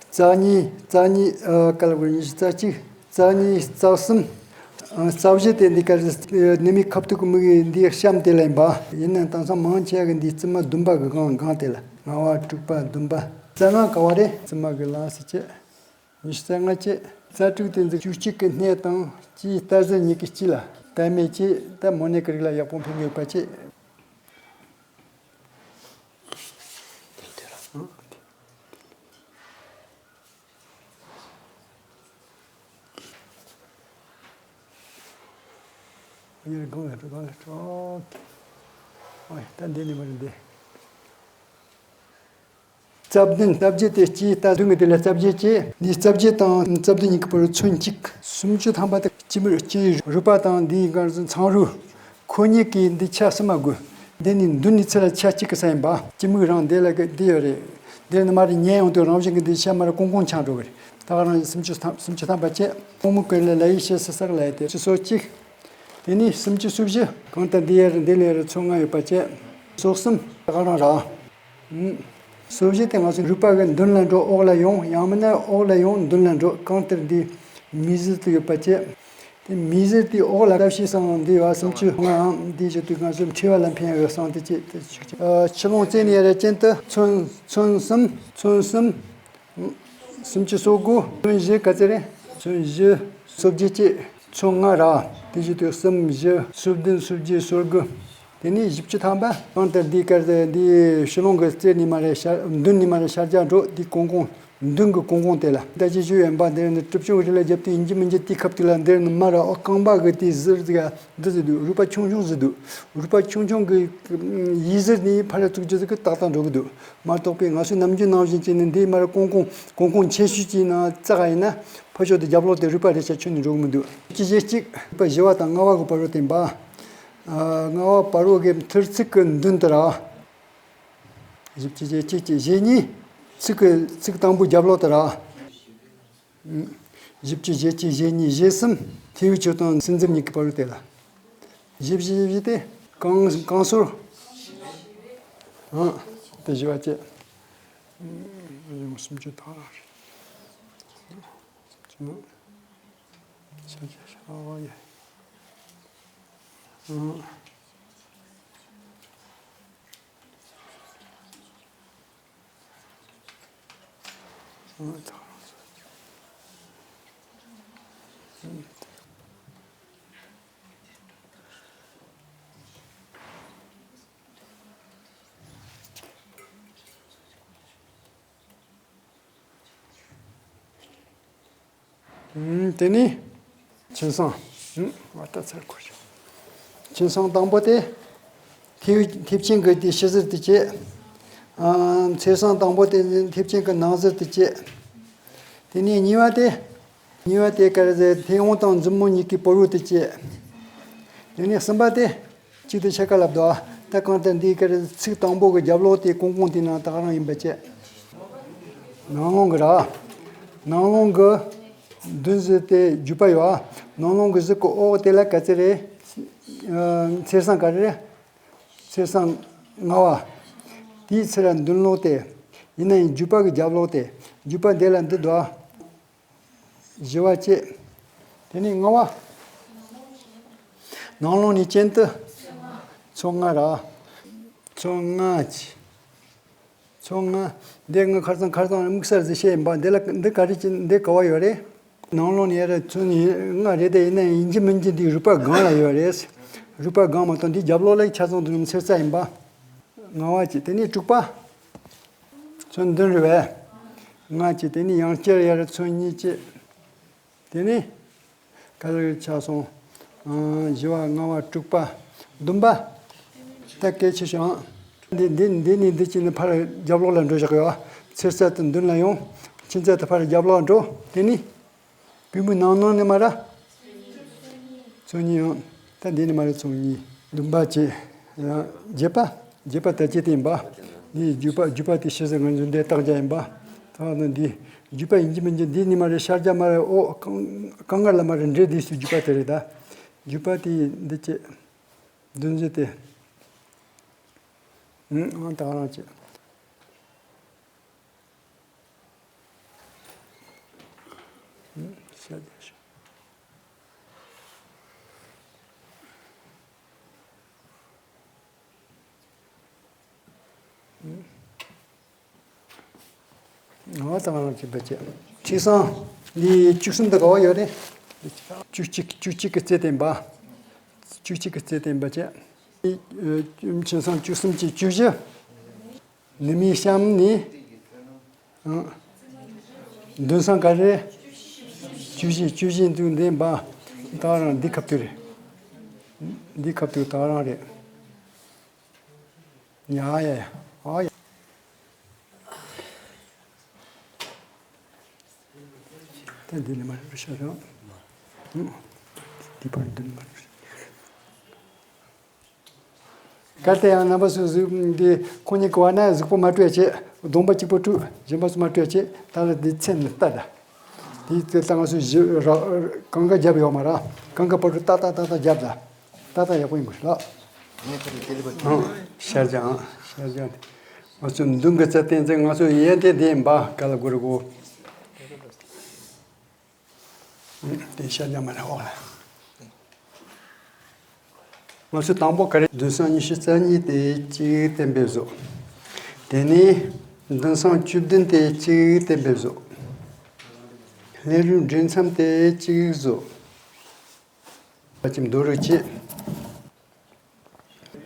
རྩ་གཉིས། རྩ་གཉིས་ཨ་ཀ་ལ་བུར་ཉི་ཤུ་རྩ་གཅིག་རྩ་གཉིས། རྩ་གསུམ། ཨ། རྩ་བཞི་དེ་འདི་ག་ནུ་མའི་ཁ་ཐུག་གི་མིག་གི་འདི་གཤམ་དེ་ལ་ཡིན་པ། ཡིན་ནའང་དེང་སང་མང་ཆེ་གི་འདི་རྩིབ་མ་བདུན་པ་གི་སྒང་སྒང་དེ་ལ། ལྔ་པ། དྲུག་པ། བདུན་པ། རྩ་ལྔ་ག་བ་རེད། རྩིབ་མ་གི་ལ་སི་བྱས། ཉི་ཤུ་རྩ་ལྔ་བྱས། རྩ་དྲུག་དེ་འདི་བཅུ་གཅིག་གི་སྣེ་དང་། སྤྱིའི་རྟ་གཟུགས་གཉིས་ཀྱི་དཀྱིལ་ལ། རྟ་སྨད་བྱས། ད་མོ་ནེ་གི་རིགས་ལ་ཡག་པོ་ཕན་གི་ཡོད་པ་བྱས། ཡར་སྒང་ལ་འགྲོ། སྒང་ལ་འགྲོ། ཨོ་ཡ། ད་འདི་ནི་མ་རེད་འདི། རྩ་བདུན། རྩ་བརྒྱད་དེ་སྤྱིའི་རྟ་བདུན་གྱི་དེ་ལ་རྩ་བརྒྱད་བྱས། འདི་རྩ་བརྒྱད་དང་རྩ་བདུན་གཉིས་ཀྱི་བར་སོན་གཅིག་སུམ་ཅུ་ཐམ་པ་དེ་སྤྱི་མོས་སྤྱིའི་རུས་པ་དང་འདིའི་སྒང་ཚང་རུས། ཁོ་གཉིས་ཀྱི་འདི་ཆ་གསུམ་མ་དགོས། འདི་ནི་མདུན་ནས་ཚུར་ལ་ཆ་གཅིག་གི་ས་ཡིན་པ། སྤྱི་མོས་རང་འདི་ལ་གི་འདི་ཡོད་རེད། འདིར་ནི་མར་ཉལ་ཡོང་དུས་རང་བཞིན་གྱི་འདི་ཆ་མར་ཀོང་ཀོང་ཆགས་འགྲོ་གི་རེད། ད་ག་རང་སུམ་ཅུ་ཐམ། སུམ་ཅུ་ཐམ་པ་བྱས། ཀོང་མོ་ཀུན་ལ་ལ་ཡི་ཤེས་སུ་ས་ག་ལ་ཡི་དེ་སོ་གཅིག་དེ་ནས་སུམ་ཅུ་སོ་བཞི། གང་ལྟར་འདི་ཡར་འདི་ལ་ཡར་ཚོ་ལྔ་ཡོད་པ་བྱས། སོ་གསུམ། ད་ག་རང་ར། སོ་བཞི་དེ་ང་ཚོ་རུས་པ་གི་མདུན་ལ་འགྲོ། འོག་ལ་ཡོང་། ཡང་མིན་ན་འོག་ལ་ཡོང་། མདུན་ལ་འགྲོ། གང་ལྟར་འདི་མིག་ཟུར་དུ་ཡོད་པ་བྱས། དེ་མིག་ཟུར་དེའི་འོག་ལ་ལྟ་བྱེད་སའང་འདི་ཡོད། སུམ་ཅུ་ལྔའམ་འདི་བཞིན་དུ་ང་ཚོ་མཁྲིས་པ་ལ་ཕན་ཡག་གི་སའང་དེ་བྱས། དེ་ཞིག་བྱས། ཨ། ཆུ་ཀླུང་རྩེ་ནས་ཡར་གྱེན་དུ་ཚོན། ཚོན་གསུམ། ཚོན་གསུམ། སུམ་ཅུ་སོ་དགུ། ཚོན་བཞི་ག་ཚོད་རེད། ཚོན་བཞི། སོ་བརྒྱད་བྱས། ཚོན་ལྔ་ར། དེ་བཞིན་དུ་གསུམ། བཞི། སོ་བདུན། སོ་བརྒྱད། སོ་དགུ། དེ་ནས་བཞི་བཅུ་ཐམ་པ། གང་ལྟར་འདི་གར་འདི་ཆུ་ཀླུང་གི་རྩེ་ནས་མར་ཤར། མདུན་ནས་མར་ཤར་རྒྱག་འགྲོ། འདི་ཀོང་ཀོང་། མདུན་གྱི་ཀོང་ཀོང་དེ་ལ། ད་ཅི་ཞུ་ཡོད་པ། འདིར་ནི་གྲུབ་ཆུང་རི་ལ་རྒྱབ་དུས་ཡིན་གཅིག་མིན་གཅིག་དེའི་ཁ་ཐུག་ལ་འདིར་ནི་མར་ཨོ་རྐང་པ་གི་དེ་ཟུར་ཟིག་འདི་ཟིག་འདུག་རུས་པ་ཆུང་ཆུང་ཟིག་འདུག་རུས་པ་ཆུང་ཆུང་གི་ཡིག་ཟུར་ནས་ཕར་བཙུགས་རྒྱུ་ཟིག་གི་ཏག་ཏག་འགྲོ་གི་འདུག་མ་གཏོགས་པའི་ང་ཚོའི་ནམ་རྒྱུན་ནང་བཞིན་བྱས་ནས་འདིའི་མར་ཀོང་ཀོང་། ཀོང་ཀོང་ཆེ་ཤོས་ཀྱི་ནང་རྩ་ག་ཡིན་ན། ཕར་ཕྱོགས་དེ་རྒྱབ་ལོགས་དེ་རུས་པ་རེ་ཆ་ཁྱོན་ནས་འགྲོ་གི་མི་འདུག་ཅི་བྱེད་ཅིག་རུས་པ་བཞི་པ་དང་ལྔ་པ་གི་བར་རོ་བསྟན་པ། ཨ། ལྔ་པ་བར་རོ་གི་མཐུར་ཚིགས་ཀྱི་མདུན་དུ་ར། བཞི་བཅུ་ཞེ་གཅིག་བྱས། ཞེ་གཉིས། ཚིགས་ཀྱི། ཚིགས་དང་པོའི་རྒྱབ་ལོགས་དུ་ར། བཞི་བཅུ་ཞེ་གཅིག་ཞེ་གཉིས། ཞེ་གསུམ། མཐེ་བོའི་ཆུ་དང་སྲིན་འཛུབ་གཉིས་ཀྱི་བར་དུ་དེ་ལ། ཞེ་བཞི། ཞེ་བཞི་དེ་རྐང་། རྐང་སོར། ཨང་། དེ་བཞི་པ་བྱས། ཡང་སུམ་ཅུ་ཐམ་རེད། ཆ་ཆ་ཆ། ཨོ་ཡ། ཨང་། ཨུམ། དེ་ནས་མཆིན་ཟངས། ཨུམ། ཨ། ད་ཚར་གོ་ཤོག་མཆིན་ཟངས་དང་པོ་དེ་མཐེ། མཐེབ་ཆེན་གྱི་དེ་ཕྱི་ཟུར་དུ་བྱས། ཨ། མཆིན་ཟངས་དང་པོ་དེ་མཐེབ་ཆེན་གྱི་ནང་ཟུར་དུ་བྱས། དེ་ནས་གཉིས་པ་དེ། གཉིས་པ་དེ་ག་རེ་ཟེར། མཐེ་བོང་དང་མཛུབ་མོ་གཉིས་ཀྱི་བར་དུ་བྱས། དེ་ནས་གསུམ་པ་དེ། གཅིག་ཏུ་ཕྱེད་ཀ་ལབ་འདུག་ད་གང་ལྟར་འདིའི་ག་རེ་ཚིགས་དང་པོ་གི་རྒྱབ་ལོགས་དེ་ཀོང་ཀོང་དེ་ནང་ད་ག་རང་ཡིན་པ་བྱས། ནང་ལོང་གི་ར། ནང་ལོང་གི་མདུན་ཟུར་དེ་རྒྱུས་པ་ཡོད། ནང་ལོང་གི་ཟུར་གི་འོག་དེ་ལ་ག་ཚོད་རེད། ཨ། མཆིན་ཟངས་ག་རེ་རེད། མཆིན་ཟངས་ལྔ་པ། དེའི་ཚུར་ལ་མདུན་ལོང་དེ། ཡིན་ན་ཡང་རྒྱུས་པ་གི་རྒྱབ་ལོགས་དེ། རྒྱུས་པ་འདི་ལ་འདི་འདུག་བཞི་པ་བྱས། དེ་ནས་ལྔ་པ། ནང་ལོང་ནས་གྱེན་དུ། ཚོ་ལྔ་ར། ཚོ་ལྔ་བྱས། ཚོ་ལྔ། འདི་ང་ཁར་སང་ཁར་སང་དམིགས་བསལ་ཟིག་བཤད་ཡིན་པ། འདི་ལ་འདི་ག་རེ་བྱེད། འདི་ག་བ་ཡོད་རེད། ནང་ལོང་ནས་ཡར་ཚོ་ལྔ་རེད་དེ། ཡིན་ན་ཡིན་གཅིག་མིན་གཅིག་འདི་རུས་པ་སྒང་ལ་ཡོད་རེད། རུས་པ་སྒང་མ་གཏོགས་འདི་རྒྱབ་ལོགས་ལ་ཆ་ཚང་དུ་མཆེར་རྩ་ཡིན་པ། ལྔ་པ་བྱས། དེ་ནས་དྲུག་པ། ཚོ་མདུན་རེད་པས། ལྔ་བྱས། དེ་ནས་ཡང་བསྐྱར་ཡར་ཚོ་གཉིས་བྱས། དེ་ནས་ག་རེ་ཆགས་སོང་། ཨང་། བཞི་པ། ལྔ་པ། དྲུག་པ། བདུན་པ། ད་གལ་ཆེ་ཤོས་ཨང་། འདི་འདི་འདི་ནས་འདི་གཅིག་ནས་ཕར་རྒྱབ་ལོགས་ལ་འགྲོ་བཞག་ཡོད། མཆེར་རྩ་དེ་མདུན་ལ་ཡོང་། མཆིན་རྩ་དེ་ཕར་རྒྱབ་ལོགས་འགྲོ། དེ་ནས་པུས་མོའི་ནང་ནང་ནས་མར་ཚོ་གཉིས་ཡོང་། ད་འདི་ནས་མར་ཚོ་གཉིས། བདུན་པ་བྱས། ཡང་བརྒྱད་པ། བརྒྱད་པ་ད་ཅི་སྟེ་ཡིན་པ། འདི་རྒྱུས་པ། རྒྱུས་པ་དེ་ཕྱི་ཟེར་ང་ཚོ་འདི་རྟགས་བརྒྱབ་ཡིན་པ། ད་ནི་འདི་རྒྱུས་པ་ཡིན་གཅིག་མིན་གཅིག་འདི་ནས་མར་ཤར་རྒྱག་མར་ཨོ་རྐང་། རྐང་ངར་ལ་མར་འདྲེ་འདི་སུ་རྒྱུས་པ་དེ་རེད་ད། རྒྱུས་པ་དེ་འདི་བྱས། མདུན་བྱས་ཏེ། ཨང་། ད་ག་རང་བྱས། ཤ་རྒྱགས་ཤོག་ཨོ་ད་ང་རང་གཅིག་པ་བྱས། ཁྲི་སང་འདི་བཅུ་གསུམ་དུ་ག་བ་ཡོད་རེད། བཅུ་གཅིག་བཅུ་གཅིག་གི་རྩེ་བསྟན་པ། བཅུ་གཅིག་གི་རྩེ་བསྟན་པ་བྱས། ཨ་ཁྲི་སང་བཅུ་གསུམ་གྱི་བཅུ་བཞི། ནུ་མའི་གཤམ་ནས། ཨ་འདུན་སང་ག་རེ། བཅུ་བཞི་བཅུ་བཞི་འདུག་འདི་འབའ། ད་རང་འདི་ཁ་ཐུག་རེད། འདི་ཁ་ཐུག་ད་རང་རེད། ཡ་ཡ་ཡ། ཨ་ཡ། ད་འདི་ནི་མ་རེད་ཤག་རང་། འདི་པར་འདི་ནི་མ་རེད། གལ་ཏེ་ཡང་རྣམ་པ་ཚོས་གཟུགས་འདི་ཁོ་གཉིས་ཀྱི་བར་ན་གཟུགས་པོ་མ་སྤྲོད་བྱེད། གདོང་པ་གཅིག་པོ་སྤྲུག་གཞན་པ་ཚོ་མ་སྤྲོད་བྱེད། ད་ལ་འདི་མཚན་ནི་ལྟ་ད། དེའི་ཚེ་ད་ང་ཚོས་གཞི་ར་གང་ག་རྒྱབ་ཡོད་མ་ར། གང་ག་བར་དུ་ཏག་ཏག་ཏག་ཏག་རྒྱབ་ད། ཏག་ཏག་ཡག་པོ་ཡིན་དགོས་ལགས། ངས་ཁ་ལ་དེ་ལ་བ་ཨང་། ཤར་བྱ་ཨང་། ཤར་བྱ་དེ། ང་ཚོ་མདུན་གྱི་རྩ་བསྟན་ཚེ་ང་ཚོ་ཡན་ཏན་དེ་འབའ་ག་ལ་གོ་རི་གོ། དེ་ཤར་བྱ་མ་ར་འོག་ལ། ང་ཚོ་དང་པོ་ག་རེ་འདུན་སྲང་ཉི་ཤུ་རྩ་གཉིས་དེ་གཅིག་བསྟན་པའི་བཟོ། དེ་ནས་འདུན་སྲང་བཅུ་བདུན་དེ་གཅིག་བསྟན་པའི་བཟོ། ལྷས་རུས་འབྲིང་མཚམས་དེ་གཅིག་བཟོ། ཕལ་ཆེར་མདོ་རུ་བྱེད།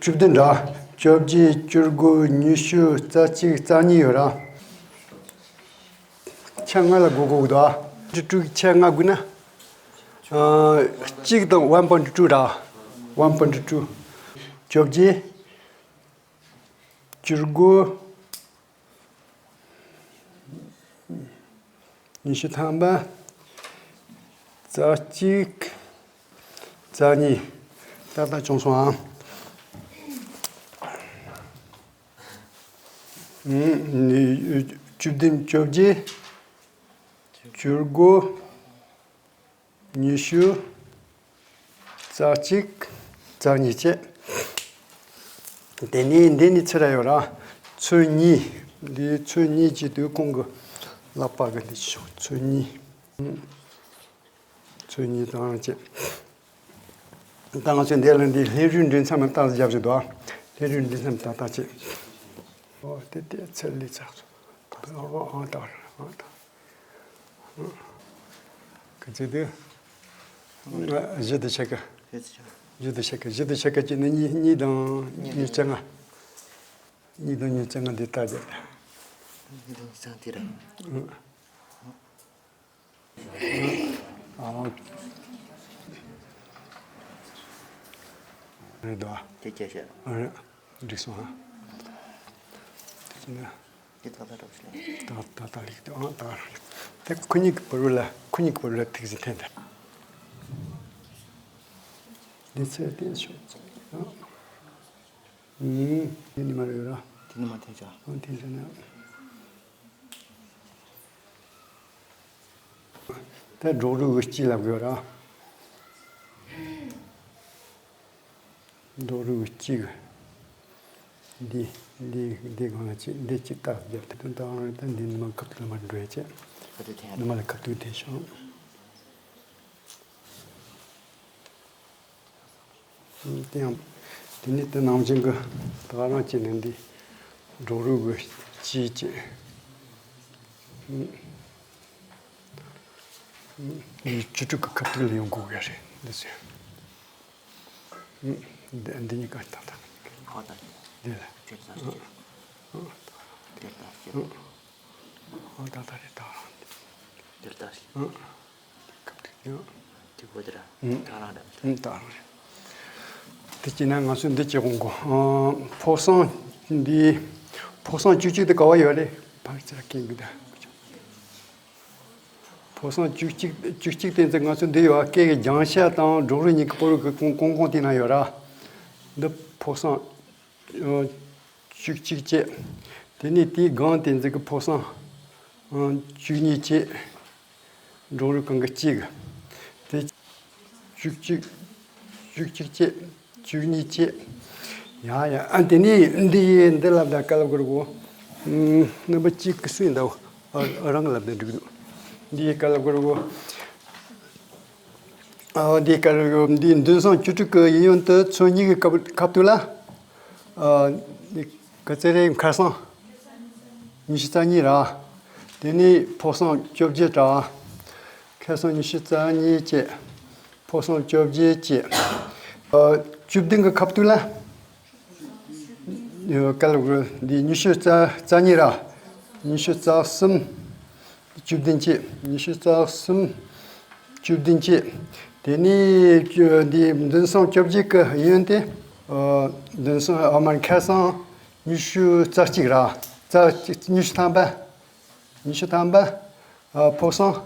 བཅུ་བདུན་ར། བཅོ་བརྒྱད་བཅུ་དགུ་ཉི་ཤུ་རྩ་གཅིག་རྩ་གཉིས་ཡོད་ར། ཆ་ལྔ་ལ་བགོ་དགོས་འདུག་ཨ། འབྲི་དྲུག་ཆ་ལྔ་བགོས་ན། ཨ་གཅིག་དང་one point two ར། One point two། བཅོ་བརྒྱད། བཅུ་དགུ། ཉི་ཤུ་ཐམ་པ། རྩ་གཅིག་རྩ་གཉིས། ཏག་ཏག་བྱུང་སོང་ཨང་། ཨུམ། བཅུ་བདུན། བཅོ་བརྒྱད། བཅུ་དགུ། ཉི་ཤུ། རྩ་གཅིག་རྩ་གཉིས་བྱས། དེ་ནས་འདི་ནི་ཚུར་ཡོད་ར། ཚོས་གཉིས། འདི་ཚོས་གཉིས་ཀྱི་དུས་གོང་གི་ལག་པ་གི་འདི་ཆོག་ཚོས་གཉིས། ཚོས་གཉིས་དང་བྱས། ད་ང་ཚོས་འདི་ལ་འདི་ལྷས་རུས་འབྲིང་མཚམས་ལ་རྟགས་རྒྱབ་བཞིན་འདུག་ལྷས་རུས་འབྲིང་མཚམས་ཏག་ཏག་བྱས། ཨོ་དེ་དེ་ཚུར་ལས་ཚར་སོང་། ཨོ་ཨོ་ད་ཨོ་ད། ག་ཚོད་དུ། བཞི་དུ་ཆ་ག་བཞི་དུ་ཆ་ག་བཞི་དུ་ཆ་ག་གཅིག་ནི་གཉིས། གཉིས་དང་ཉི་ཤུ་རྩ་ལྔ། གཉིས་དང་ཉི་ཤུ་རྩ་ལྔ་འདི་ལྟ་རྒྱབ་ད། གཉིས་དང་ཉི་ཤུ་རྩ་ལྔ་དེ་ར། ཨ། རེད་དོ། དེ་སྐད་བཤད། ཨ་རེད། འགྲིག་སོང་ཨ། དེ་ན། དེ་ཏག་ཏག་འགྲོ་ཤི་ལ། ཏག་ཏག་ཏག་ལེགས་འདུག་ཨང་། ཏག་རེད། དེ་ཁོ་གཉིས་ཀྱི་བར་ལ། ཁོ་གཉིས་ཀྱི་བར་ལ་ཐིག་ཟིན་འཐེན་ད། འདི་ཚེ་བརྟན་ཤོག་ཨང་། ཨུམ། དེ་ནི་མ་རེད་ར། དེ་ནི་མ་འཐེན་ཤག་ཨང་། འཐེན་ཤག་ན། ད་འབྲོག་རུས་ཀྱི་སྤྱི་ལབ་དགོས་ར། འབྲོག་རུས་ཀྱི་སྤྱི་གི། འདི་འདི་འདི་གང་ལ་ཅི་འདི་ཅི་ལྟ་རྒྱབ་ཏུ་ད་རང་ད་འདི་ནི་མ་ཁབ་ཏུ་མ་འགྲོ་ཡ་ཅི། ཁ་ཏུ་འཐེན། ནི་མ་ལ་ཁབ་ཏུ་འཐེན་ཤོག་དེ་ཡང་། དེ་ནི་དེ་ནང་བཞིན་གྱི་ད་ག་རང་བྱས་ནས་འདི་འབྲོག་རུས་ཀྱི་སྤྱི་བྱས། འདི་བཅུ་དྲུག་གི་ཁ་ཐུག་ལ་ཡོང་དགོས་ཀྱི་རེད་འདི་ཚོས། འདི་འདི་གཉིས་ཀ་ད་ད། ཧོ་ད། འདི་ལ། དེ་ལྟར་བྱེད། དེ་ལྟར་བྱེད། ཨོ་ད་ད་རེད་ད། དེ་ལྟར་བྱེད། ཨ། སྐབས་དེ་ཡང་། དེ་གོ་དེ་ར། ཨུམ། ད་རང་རེད། ཨུམ། ད་རང་རེད། དེ་བྱས་ན་ང་ཚོས་འདི་བྱེད་དགོས་གོ། ཨ། ཕོ་གསང་འདི། ཕོ་གསང་བཅུ་གཅིག་དེ་ག་བ་ཡོད་རེད། ཕར་ཚུར་སྐད་འགི་ད། ཕོ་གསང་བཅུ་གཅིག་བཅུ་གཅིག་དེ་ཚོ་ང་ཚོ་འདི་ཡོད་ཨ། སྐད་ཀྱི་རྒྱང་ཤ་དང་འབྲོག་རུས་གཉིས་ཀྱི་སྤོ་རུ་གི་གོང་གོང་གོང་དེ་ན་ཡོད་ར། འདི་ཕོ་གསང་། ཨ། བཅུ་གཅིག་བྱས། དེ་ནས་དེའི་སྒང་དེ་ཚོ་གི་ཕོ་གསང་། ཨ། བཅུ་གཉིས་བྱས། འབྲོག་རུས་གང་གི་གཅིག་དེ། བཅུ་གཅིག་བཅུ་གཅིག་བྱས། བཅུ་གཉིས་བྱས། ཡ་ཡ། ཨ། དེ་ནས་འདི་ཡི་འདི་ལབ་ད་ག་ལབ་དགོས་རེད་གོ། ཨ། རྣམ་པ་གཅིག་གི་སུ་ཡིན་ད། ཨ། རང་གི་ལབ་ད་འགྲིག་འདུག་འདི་ཡི་ག་ལབ་དགོས་རེད་གོ། ཨ། འདི་ག་ལབ་དགོས། འདི་འདུན་སྲང་བཅུ་དྲུག་གི་གཡས་གཡོན་དུ་ཚོས་གཉིས་ཀྱི་ཁ་ཁ་ཐུག་ལ། ཨ། འདི་ག་ཚད་རེད། ཁ་སང་། ཉི་ཤུ་རྩ་གཉིས་ར། དེ་ནས་ཕོ་གསུམ་བཅོ་བརྒྱད་དང་། ཁ་སང་ཉི་ཤུ་རྩ་གཉིས་བཅས། ཕོ་གསུམ་བཅོ་བརྒྱད་བཅས། ཨ། བཅུ་བདུན་གྱི་ཁ་ཐུག་ལ། ཨ། ག་ལ་འདི་ཉི་ཤུ་རྩ་རྩ་གཉིས་ར། ཉི་ཤུ་རྩ་གསུམ། བཅུ་བདུན་བཅས། ཉི་ཤུ་རྩ་གསུམ། བཅུ་བདུན་བཅས། དེ་ནས་འདི་བདུན་གསུམ་བཅོ་བརྒྱད་ཀྱི་གཡོན་དེ། ཨ། བདུན་གསུམ། ཨ། མར་ཁ་སང་ཉི་ཤུ་རྩ་གཅིག་ར། རྩ་གཅིག་ཉི་ཤུ་ཐམ་པ། ཉི་ཤུ་ཐམ་པ། ཨ། ཕོ་གསུམ།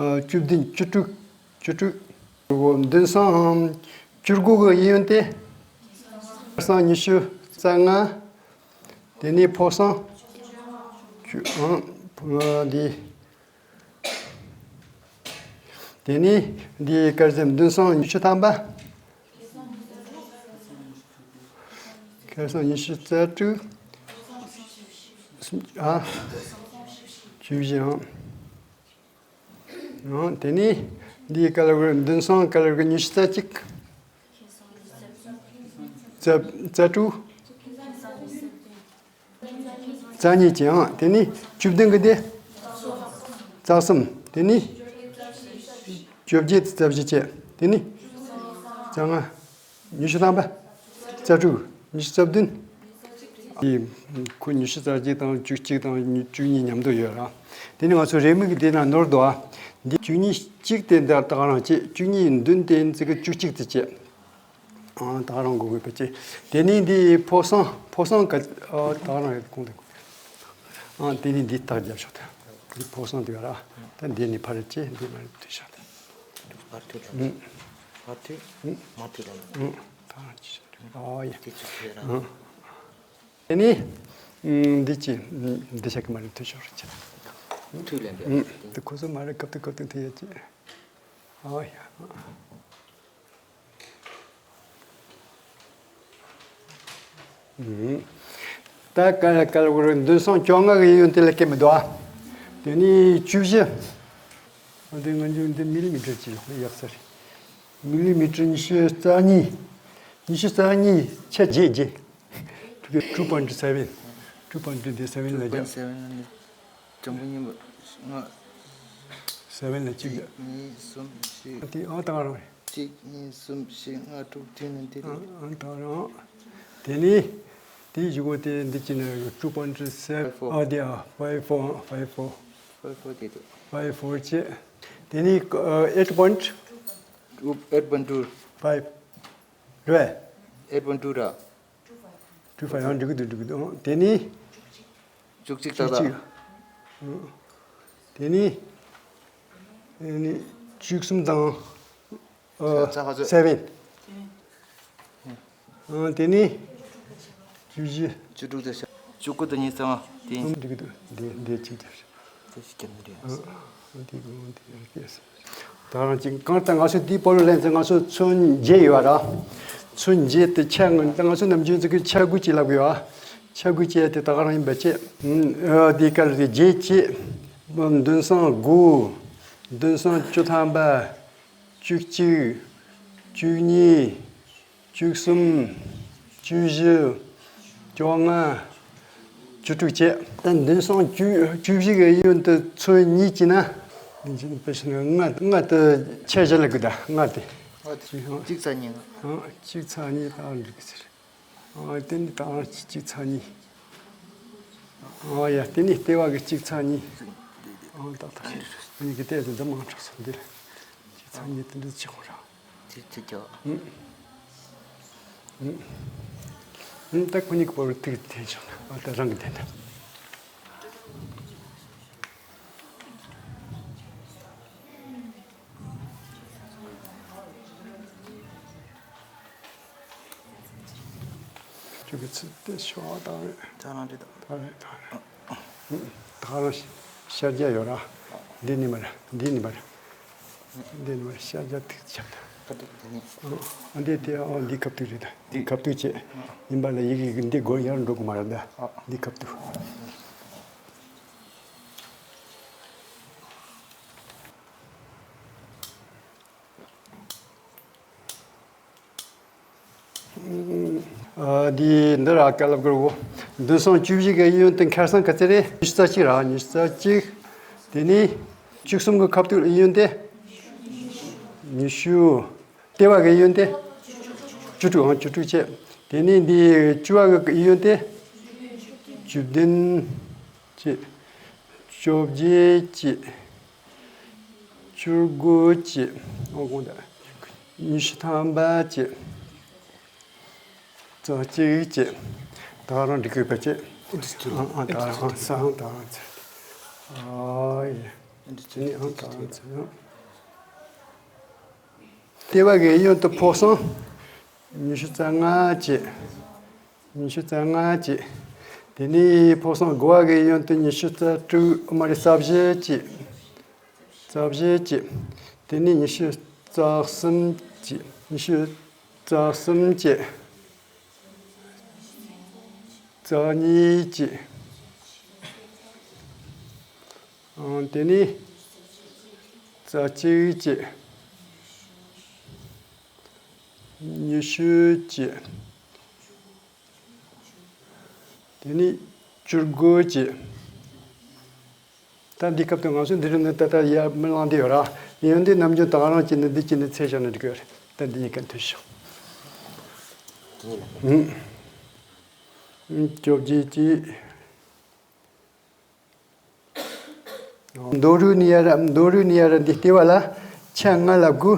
ཨ། བཅུ་བདུན། བཅུ་དྲུག་བཅུ་དྲུག་བདུན་གསུམ་བཅུ་དགུ་གི་གཡོན་དེ། ཁ་སང་ཉི་ཤུ་རྩ་ལྔ། དེ་ནས་ཕོ་གསུམ། བཅུ། ཨང་། ཨ། འདི། དེ་ནས་འདི་གར་ཟེར་བདུན་གསུམ་ཉི་ཤུ་ཐམ་པ། ཁ་སང་ཉི་ཤུ་རྩ་དྲུག་ཨ། བཅུ་བཞི་ཨང་། ཨང་། དེ་ནས་འདི་ག་ལ་བར་བདུན་གསུམ་ག་ལ་བར་ཉི་ཤུ་རྩ་གཅིག་རྩ། རྩ་དྲུག་རྩ་གཉིས་ཀྱི་ཨང་། དེ་ནས་བཅུ་བདུན་གྱི་དེ། རྩ་གསུམ། དེ་ནས་བཅོ་བརྒྱད་རྩ་བཞི་བཅས། དེ་ནས་རྩ་ལྔ། ཉི་ཤུ་ཐམ་པ། རྩ་དྲུག་ཉི་ཤུ་རྩ་བདུན། དེ་ཁོ་ཉི་ཤུ་རྩ་གཅིག་དང་བཅུ་གཅིག་དང་བཅུ་གཉིས་མཉམ་དུ་ཡོད་ར། དེ་ནས་ང་ཚོ་རེའུ་མིག་གི་དེ་ན་ནོར་འདུག་ཨ། འདི་བཅུ་གཉིས་གཅིག་དེ་འདི་ད་ག་རང་བྱེད། བཅུ་གཉིས་བདུན་དེ་ཚིག་གི་བཅུ་གཅིག་དེ་བྱེད། ཨང་། ད་ག་རང་དགོས་དགོས་པ་ཅི། དེ་ནས་འདི་ཕོ་གསུམ། ཕོ་གསུམ་ག། ཨ། ད་ག་རང་ཡོད་གོང་དུ། ཨང་། དེ་ནས་འདི་རྟགས་རྒྱབ་ཤོག་ད། འདི་ཕོ་གསུམ་དེ་ཡོད་ར། ད་འདི་ནས་ཕར་བྱེད། འདི་མར་བཏུས་ཤོག་ད། ཕར་བཏུས་ཤོག་ཨང་། ཕར་བཏུས། ཨང་། མར་བཏུས་ར། ཨང་། ད་ག་རང་བྱེད། ཨོ་ཡ། དེ་ཚོ་ཁྱེད་རང་། ཨང་། དེ་ནས་འདི་ཅི། འདི་ཤག་གི་མར་བཏུས་ཤོག་ར་ཅི། བཏུས་ལེན་པས། ཨང་། དེ་ཁོ་ཚོ་མར་ཀབ་ཏུ་ཀབ་ཏུ་དེ་ཡ་ཅི། ཨོ་ཡ། ཨང་། ད་ག་ལ་ག་ལ་བར་བདུན་གསུམ་བཅོ་ལྔ་གི་གཡོན་དེ་ལ་སྐད་མི་འདུག་ཨ། དེ་ནས་བཅུ་བཞི། ཨ། དེ་ང་ཚོ་འདི་མི་ལི་མི་ཊར་ཅིག་ཡག་ས་རེད། མི་ལི་མི་ཊར་ཉི་ཤུ་རྩ་གཉིས། ཉི་ཤུ་རྩ་གཉིས་ཆ་བརྒྱད་བརྒྱད། two point seven། two point seven ལ་བརྒྱབ། སྦྱང་བུ་གཉིས་པ། ལྔ། seven ལ་གཅིག་གཉིས། གསུམ། བཞི། དེ་ཨང་། ད་ག་རང་རེད། གཅིག་གཉིས། གསུམ། བཞི། ལྔ། དྲུག་དེ་ནི་འདི་རེད། ཨང་། ད་ག་རང་། དེ་ནས་དེའི་གཞུག་གུ་དེ་འདི་གཅིག་ནས་two point seven། ཨ། དེ། ཨ། five four། five four། five four དེ་འདུག five four བྱས། དེ་ནས་ཨ། eight point། eight point two། five རེད། eight point two ར། two five ཡང་འགྲིག་གི་འདུག་འགྲིག་གི་འདུག་དེ་ནས་བཅུ་གཅིག་ཏག་ཏག་བཅུ་གཅིག་དེ་ནས། དེ་ནས་བཅུ་གསུམ་དང་། ཨ། ཚ་ཚ་ག་ཚོད། seven། ཨ། དེ་ནས་བཅུ་བཞི། བཅུ་དྲུག་དང་བཅུ་དགུ་དང་ཉི་ཤུ་རྩ་ལྔ། དེ་ཡིན། འགྲིག་གི་འདུག་འདི་འདི་གཅིག་རྒྱབ། དེ་ཞིག་རྒྱབ་ནི་རེད། ཨ། འདི་གོང་འདི་རྒྱབ། ད་རང་གཅིག་གང་ལྟར་ང་ཚོ་འདིའི་སྤོ་ལོ་ལེན་ཚེ་ང་ཚོ་ཚོན་བརྒྱད་ཡོད་ར། ཚོན་བརྒྱད་དེ་ཆ་ང་ང་ཚོ་ནམ་རྒྱུན་ཚོ་གི་ཆ་དགུ་ཅིག་ལབ་དགོས་ཨ། ཆ་དགུ་ཅིག་དེ་ད་ག་རང་ཡིན་པ་བྱས། ཨ། འདི་ག་ལ་དེ་བརྒྱད་བྱས། བདུན་གསུམ་དགུ། བདུན་གསུམ་བཅུ་ཐམ་པ། བཅུ་གཅིག་བཅུ་གཉིས། བཅུ་གསུམ། བཅུ་བཞི། བཅོ་ལྔ། བཅུ་དྲུག་བྱས། ད་བདུན་གསུམ་བཅུ་བཅུ་བཞི་གི་གཡོན་དུ་ཚོན་གཉིས་བྱས་ན། ལྔ་ལྔ་དུ་ཆ་བཞི་ལ་དགོས་ད་ལྔ་དེ། ཨ། གཅིག་ཚེག་གཉིས་ལྔ། ཨ། གཅིག་ཚེག་གཉིས་ད་འགྲིག་གི་ཟེར། ཨ། དེ་ནི་ད་གཅིག་ཚེག་གཉིས། ཨ་ཡ། དེ་ནི་ལྟེ་བ་གི་གཅིག་ཚེག་གཉིས། ཨ། ཏག་ཏག་ཞིག་ཨ་ནི་གི་ལྟེ་བ་འདི་མང་དྲགས་སོང་འདིར། གཅིག་ཚེག་གཉིས་དེ་འདྲ་ཅིག་ཧོ་ར། དེ་ཅི་ཅོ། ཨུམ། ཨུམ། ཨུམ། ད་ཁོ་གཉིས་ཀྱི་བར་དུ་ཐིག་འཐེན་བྱུང་ན། ཨ། ད་རང་གི་འཐེན་ད། ཅུ་གི་ཚུལ་དེ་ཤོག་དང་རེད། ད་རང་རེད་དང་། ད་རེད་ད་རེད། ད་རང་ཤར་རྒྱག་ཡོད་ར། འདི་ནི་མ་རེད། འདི་ནི་མ་རེད། འདི་ནི་མ་རེད། ཤར་རྒྱག་ཐིག་ཆགས་ད། ཨ། འདི་དེ། ཨ། འདི་ཁ་ཐུག་རེད་ད། འདི་ཁ་ཐུག་བྱས། ཡིན་པ་ལ་ཡི་གེ་གི་འདི་སྒོ་ཡར་འགྲོ་གི་མ་རེད་ད། འདི་ཁ་ཐུག་ཨ། འདི་འདི་ར་ག་ལབ་དགོས་རེད་གོ། བདུན་གསུམ་བཅུ་བཞི་གི་གཡོན་དེ་ཁ་སང་ག་ཚད་རེད། ཉི་ཤུ་རྩ་གཅིག་ར། ཉི་ཤུ་རྩ་གཅིག་དེ་ནས་བཅུ་གསུམ་གི་ཁ་ཐུག་ལ་གཡས་གཡོན་དེ། ཉི་ཤུ། ལྟེ་བ་གི་གཡས་གཡོན་དེ། བཅུ་དྲུག་ཨང་བཅུ་དྲུག་བྱས། དེ་ནས་འདི་བཅུ་བ་གི་གཡས་གཡོན་དེ། བཅུ་བདུན་བྱས། བཅོ་བརྒྱད་བྱས། བཅུ་དགུ་བྱས། ཨོ་དགོངས་དག་ཉི་ཤུ་ཐམ་པ་བྱས། རྩ་གཅིག་བྱས། ད་རང་འགྲིག་གི་པ་བྱས། ཨ་ཨ་ད་རང་ས་ཨང་ད་རང་ཚེ། ཨ་ཡེ། ཨ་ནི་ཨང་ད་རང་ཚེ། ལྟེ་བ་གི་གཡས་གཡོན་དུ་འཕོ་སང་། ཉི་ཤུ་རྩ་ལྔ་བྱས། ཉི་ཤུ་རྩ་ལྔ་བྱས། དེ་ནས་འཕོ་སང་དགུ་བ་གི་གཡས་གཡོན་དུ་ཉི་ཤུ་རྩ་དྲུག་མ་རེད་རྩ་བཞི་བྱས། རྩ་བཞི་བྱས། དེ་ནས་ཉི་ཤུ་རྩ་གསུམ་བྱས། ཉི་ཤུ་རྩ་གསུམ་བྱས། རྩ་གཉིས་བྱས། ཨང་དེ་ནས་རྩ་གཅིག་བྱས། ཉི་ཤུ་བྱས། དེ་ནས་བཅུ་དགུ་བྱས། ད་འདི་སྐབས་དུ་ང་ཚོ་འདི་རུ་ནི་ད་ལྟ་ཡར་མི་ལངས་དེ་ཡོད་ར། ཡོན་ཏན་ནམ་རྒྱུན་དང་རང་གཅིག་ནི་འདི་གཅིག་ནི་ཚེ་བཞག་ནི་འགྲིག་གི་རེད། ད་འདི་གཉིས་ཀ་མཐུན་ཤོག་ཨུ། ཨུ། བཅོ་བརྒྱད་ཀྱི། མདོ་རུ་ནི་ཡ་ར་མདོ་རུ་ནི་ཡ་ར་འདི་ལྟེ་བ་ལ་ཆ་ལྔ་ལ་དགུ།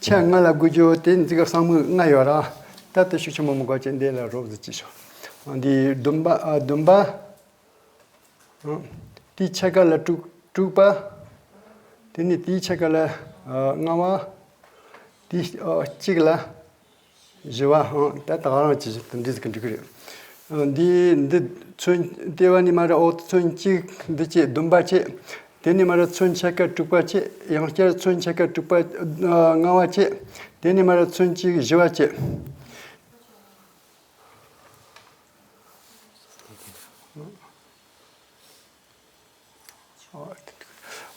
ཆ་ལྔ་ལ་དགུ་རྒྱུ་དེ་འཛི་ག་གསང་མུ་ལྔ་ཡོད་ར། ད་ལྟ་ཤུགས་ཆེན་མོ་མི་དགོས་ཀྱི་འདི་ལ་རོབ་ཟི་ཅི་ཤོག་འདི་བདུན་པ་ཨ་བདུན་པ། དེའི་ཕྱེད་ཀ་ལ་དྲུག་དྲུག་པ། དེ་ནས་དེའི་ཕྱེད་ཀ་ལ་ལྔ་བ། དེའི་གཅིག་ལ་བཞི་བ། ད་ད་ག་རང་ཅི་ཞིག་ཏུ་འདི་ཟིག་གི་འགྲིག་གི་རེད། འདི་འདི་ཚོན་ལྟེ་བ་ནས་མར་འོ་ཚོན་གཅིག་འདི་བྱས་བདུན་པ་བྱས། དེ་ནས་མར་ཚོན་ཕྱེད་ཀ་དྲུག་པ་བྱས། ཡང་བསྐྱར་ཚོན་ཕྱེད་ཀ་དྲུག་པ་ལྔ་བ་བྱས། དེ་ནས་མར་ཚོན་གཅིག་བཞི་བ་བྱས།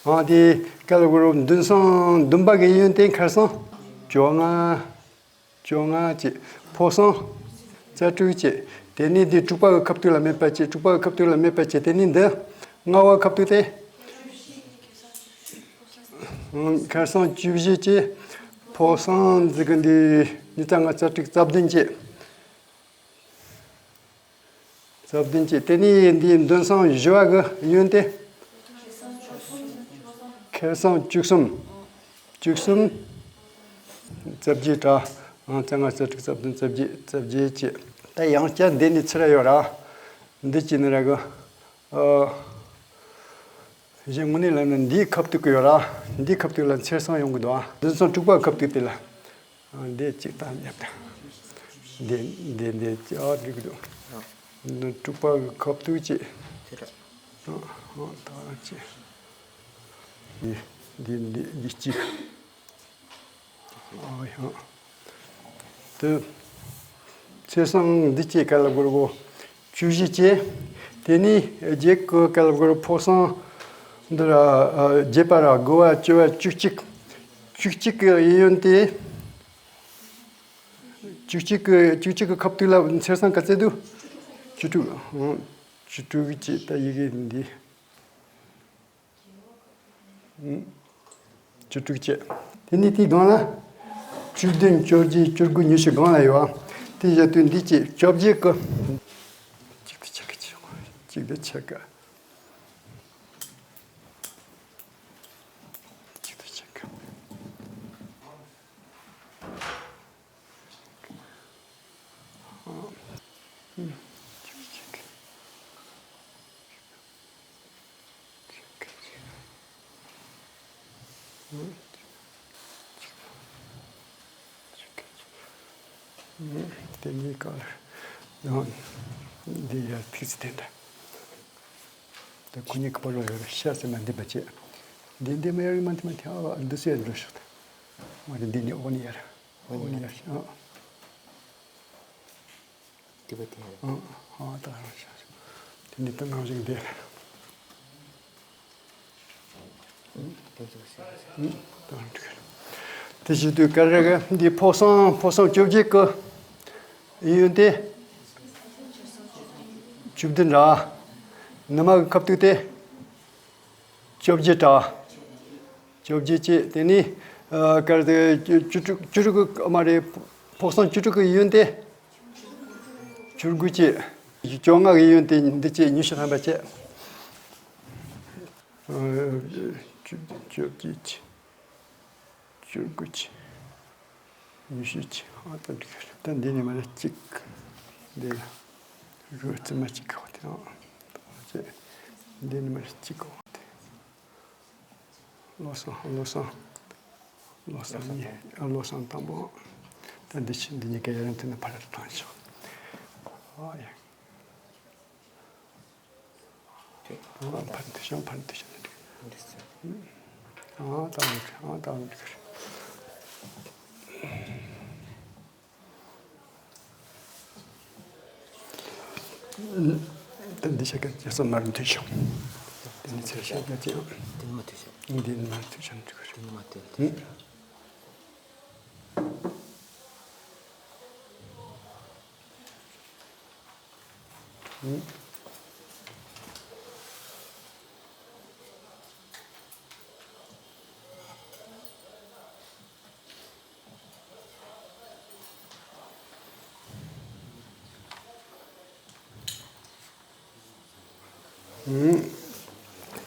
ཨ་དེ་ཀ་ལ་གུ་རུ་མདུན་སང་བདུན་པ་གི་གཡས་གཡོན་དེ་ཁར་སང་བཅོ་ལྔ། བཅོ་ལྔ་བྱས། འཕོ་སང་རྩ་དྲུག་བྱས། དེ་ནས་འདི་དྲུག་པ་གི་ཁ་ཐུག་ལ་མེད་པ་བྱས། དྲུག་པ་གི་ཁ་ཐུག་ལ་མེད་པ་བྱས། དེ་ནས་འདི་ལྔ་བ་ཁ་ཐུག་དེ། ཁར་སང་བཅུ་བཞི་བྱས། འཕོ་སང་འཛི་གི་འདི་ཉི་ཚ་ལྔ་རྩ་དྲུག་རྩ་བདུན་བྱས། རྩ་བདུན་བྱས། དེ་ནས་འདིའི་མདུན་སང་བཞི་བ་གི་གཡོན་དེ། ཁེར་སང་བཅུ་གསུམ། བཅུ་གསུམ། རྩ་བརྒྱད་དྲ། ཨང་རྩ་ལྔ་རྩ་དྲུག་རྩ་བདུན་རྩ་བརྒྱད་རྩ་བརྒྱད་བྱས། ད་ཡང་བསྐྱར་འདི་ནས་ཚུར་ཡོད་ར། འདི་གཅིག་ནི་ར་གི། ཨ། གཞན་དངོས་གནས་ལབ་ན་འདིའི་ཁ་ཐུག་གི་ཡོད་ར། འདིའི་ཁ་ཐུག་ལ་འཚེར་སང་ཡོང་གི་འདུག་ཨ། མདུན་སང་དྲུག་པ་ཁ་ཐུག་དེ་ལ། འདི་གཅིག་ད་ཉབ་ད། འདི་འདི་འདི་ཨ་འགྲིག་གི་འདུག་འདི་དྲུག་པ་གི་ཁ་ཐུག་གཅིག་ཨ་ཨ་ད་གཅིག་འདི་འདི་འདི་འདི་གཅིག་ཨ་ཡ། དེ། ཚེས་བཟང་འདི་གཅིག་ག་ལ་གོར་གོ། བཅུ་བཞི་བཅས། དེ་ནས་རྒྱལ་གོ་ག་ལ་གོར་ཕོ་བཟང་། འདི་ལ་རྒྱས་པ་ར་དགུ་བ་བཅུ་བ་བཅུ་གཅིག་བཅུ་གཅིག་གི་གཡས་གཡོན་དེ། བཅུ་གཅིག་གི་བཅུ་གཅིག་གི་ཁ་ཐུག་ལ་ཚེས་བཟང་ག་ཚད་འདུག་བཅུ་དྲུག་བཅུ་དྲུག་གི་བཅས་ད་ཡི་གེ་འདི། བཅུ་དྲུག་བཅས། དེ་ནས་དེའི་སྒང་ལ། བཅུ་བདུན་བཅོ་བརྒྱད་བཅུ་དགུ་ཉི་ཤུ་སྒང་ལ་ཡོད། དེ་བཞག་དུས་འདི་བཅས་བཅོ་བརྒྱད་ཀྱི། གཅིག་ཏུ་ཆ་ག་གཅིག་གཅིག་ཏུ་ཆ་ག་གཅིག་ཏུ་ཆ་ག་དེ་གཉིས་ཀ་ཡང་འདི་ཡར་ཐིག་ཙི་དེ་འདྲ། དེ་ཁོ་གཉིས་ཀ་པོ་ལོ་ཡོད་རེད་ཤ་ཟེར་ན་འདི་མ་བྱེད། འདི་འདི་མ་ཡར་མ་འདི་མ་ཐེ་ཨ་འདི་སུ་ཡར་འགྲོ་ཤོག་ད། མ་རེད་འདི་ནི་ཨོ་ནི་ཡར། ཨོ་ནི་ཡར་ཨ། འདི་པ་དེ་ཡར། ཨ་ཨ་ད་རང་ཤ་ཟེར། དེ་འདི་ད་ནང་བཞིན་འདི་ལ། དེ་བཞིན་དུ་ཀ་ར་ག་འདི་ཕོ་སང་ཕོ་སང་བཅོ་བརྒྱད་ཀྱི་ཡོན་ཏན་བཅུ་བདུན་ར། ནུ་མ་གི་ཁ་ཐུག་དེ་ བཅོ་བརྒྱད་དྲ། བཅོ་བརྒྱད་བཅས་དེ་ནས་ཨ་གར་དེ་བཅུ་བཅུ་དྲུག་བཅུ་དྲུག་གི་མ་རེད། ཕོག་སང་བཅུ་དྲུག་གི་ཡོན་ཏན་བཅུ་དགུ་བཅས། བཅོ་ལྔ་གི་ཡོན་ཏན་འདི་བཅས་ཉི་ཤུ་ཐམ་པ་བཅས། ཨ་བཅུ་བཅོ་བརྒྱད་བཅས། བཅུ་དགུ་བཅས། ཉི་ཤུ་བཅས། ཨ་ད་འགྲིག་གི་རེད། ད་འདི་ནས་མ་རེད་གཅིག་འདི་ལ་རོ་རྩིབ་མ་གཅིག་གི་འོག་དེ། ཨ་ད་བཅས་འདི་ནས་མ་རེད་གཅིག་གི་འོག་དེ། བློ་བཟང་། བློ་བཟང་། བློ་བཟང་གཉིས། བློ་བཟང་དང་པོ། ད་འདི་ཕྱི་འདི་གཉིས་ཀ་ཡར་མཐུད་ནས་ཕར་བཏང་ཤོག་ཨ་ཡ། ཨ་ཕར་འཐུད་ཤོག་ཕར་འཐུད་ཤོག་ཨ་ད་འགྲིག་ཨ་ད་འགྲིག་ད་འདི་ཤ་ཀ་ཅེ་སོ་མར་འཐུས་ཤོག་དེ་ནི་ཚེ་ཤ་ཀ་ཅེ། དེ་ནི་མ་འཐུས་ཤོག་འདི་ནི་མར་འཐུས་ཤོག་འགྲིག་གི་རེད། དེ་ནི་མ་འཐུས་འཐུས་ཤོག་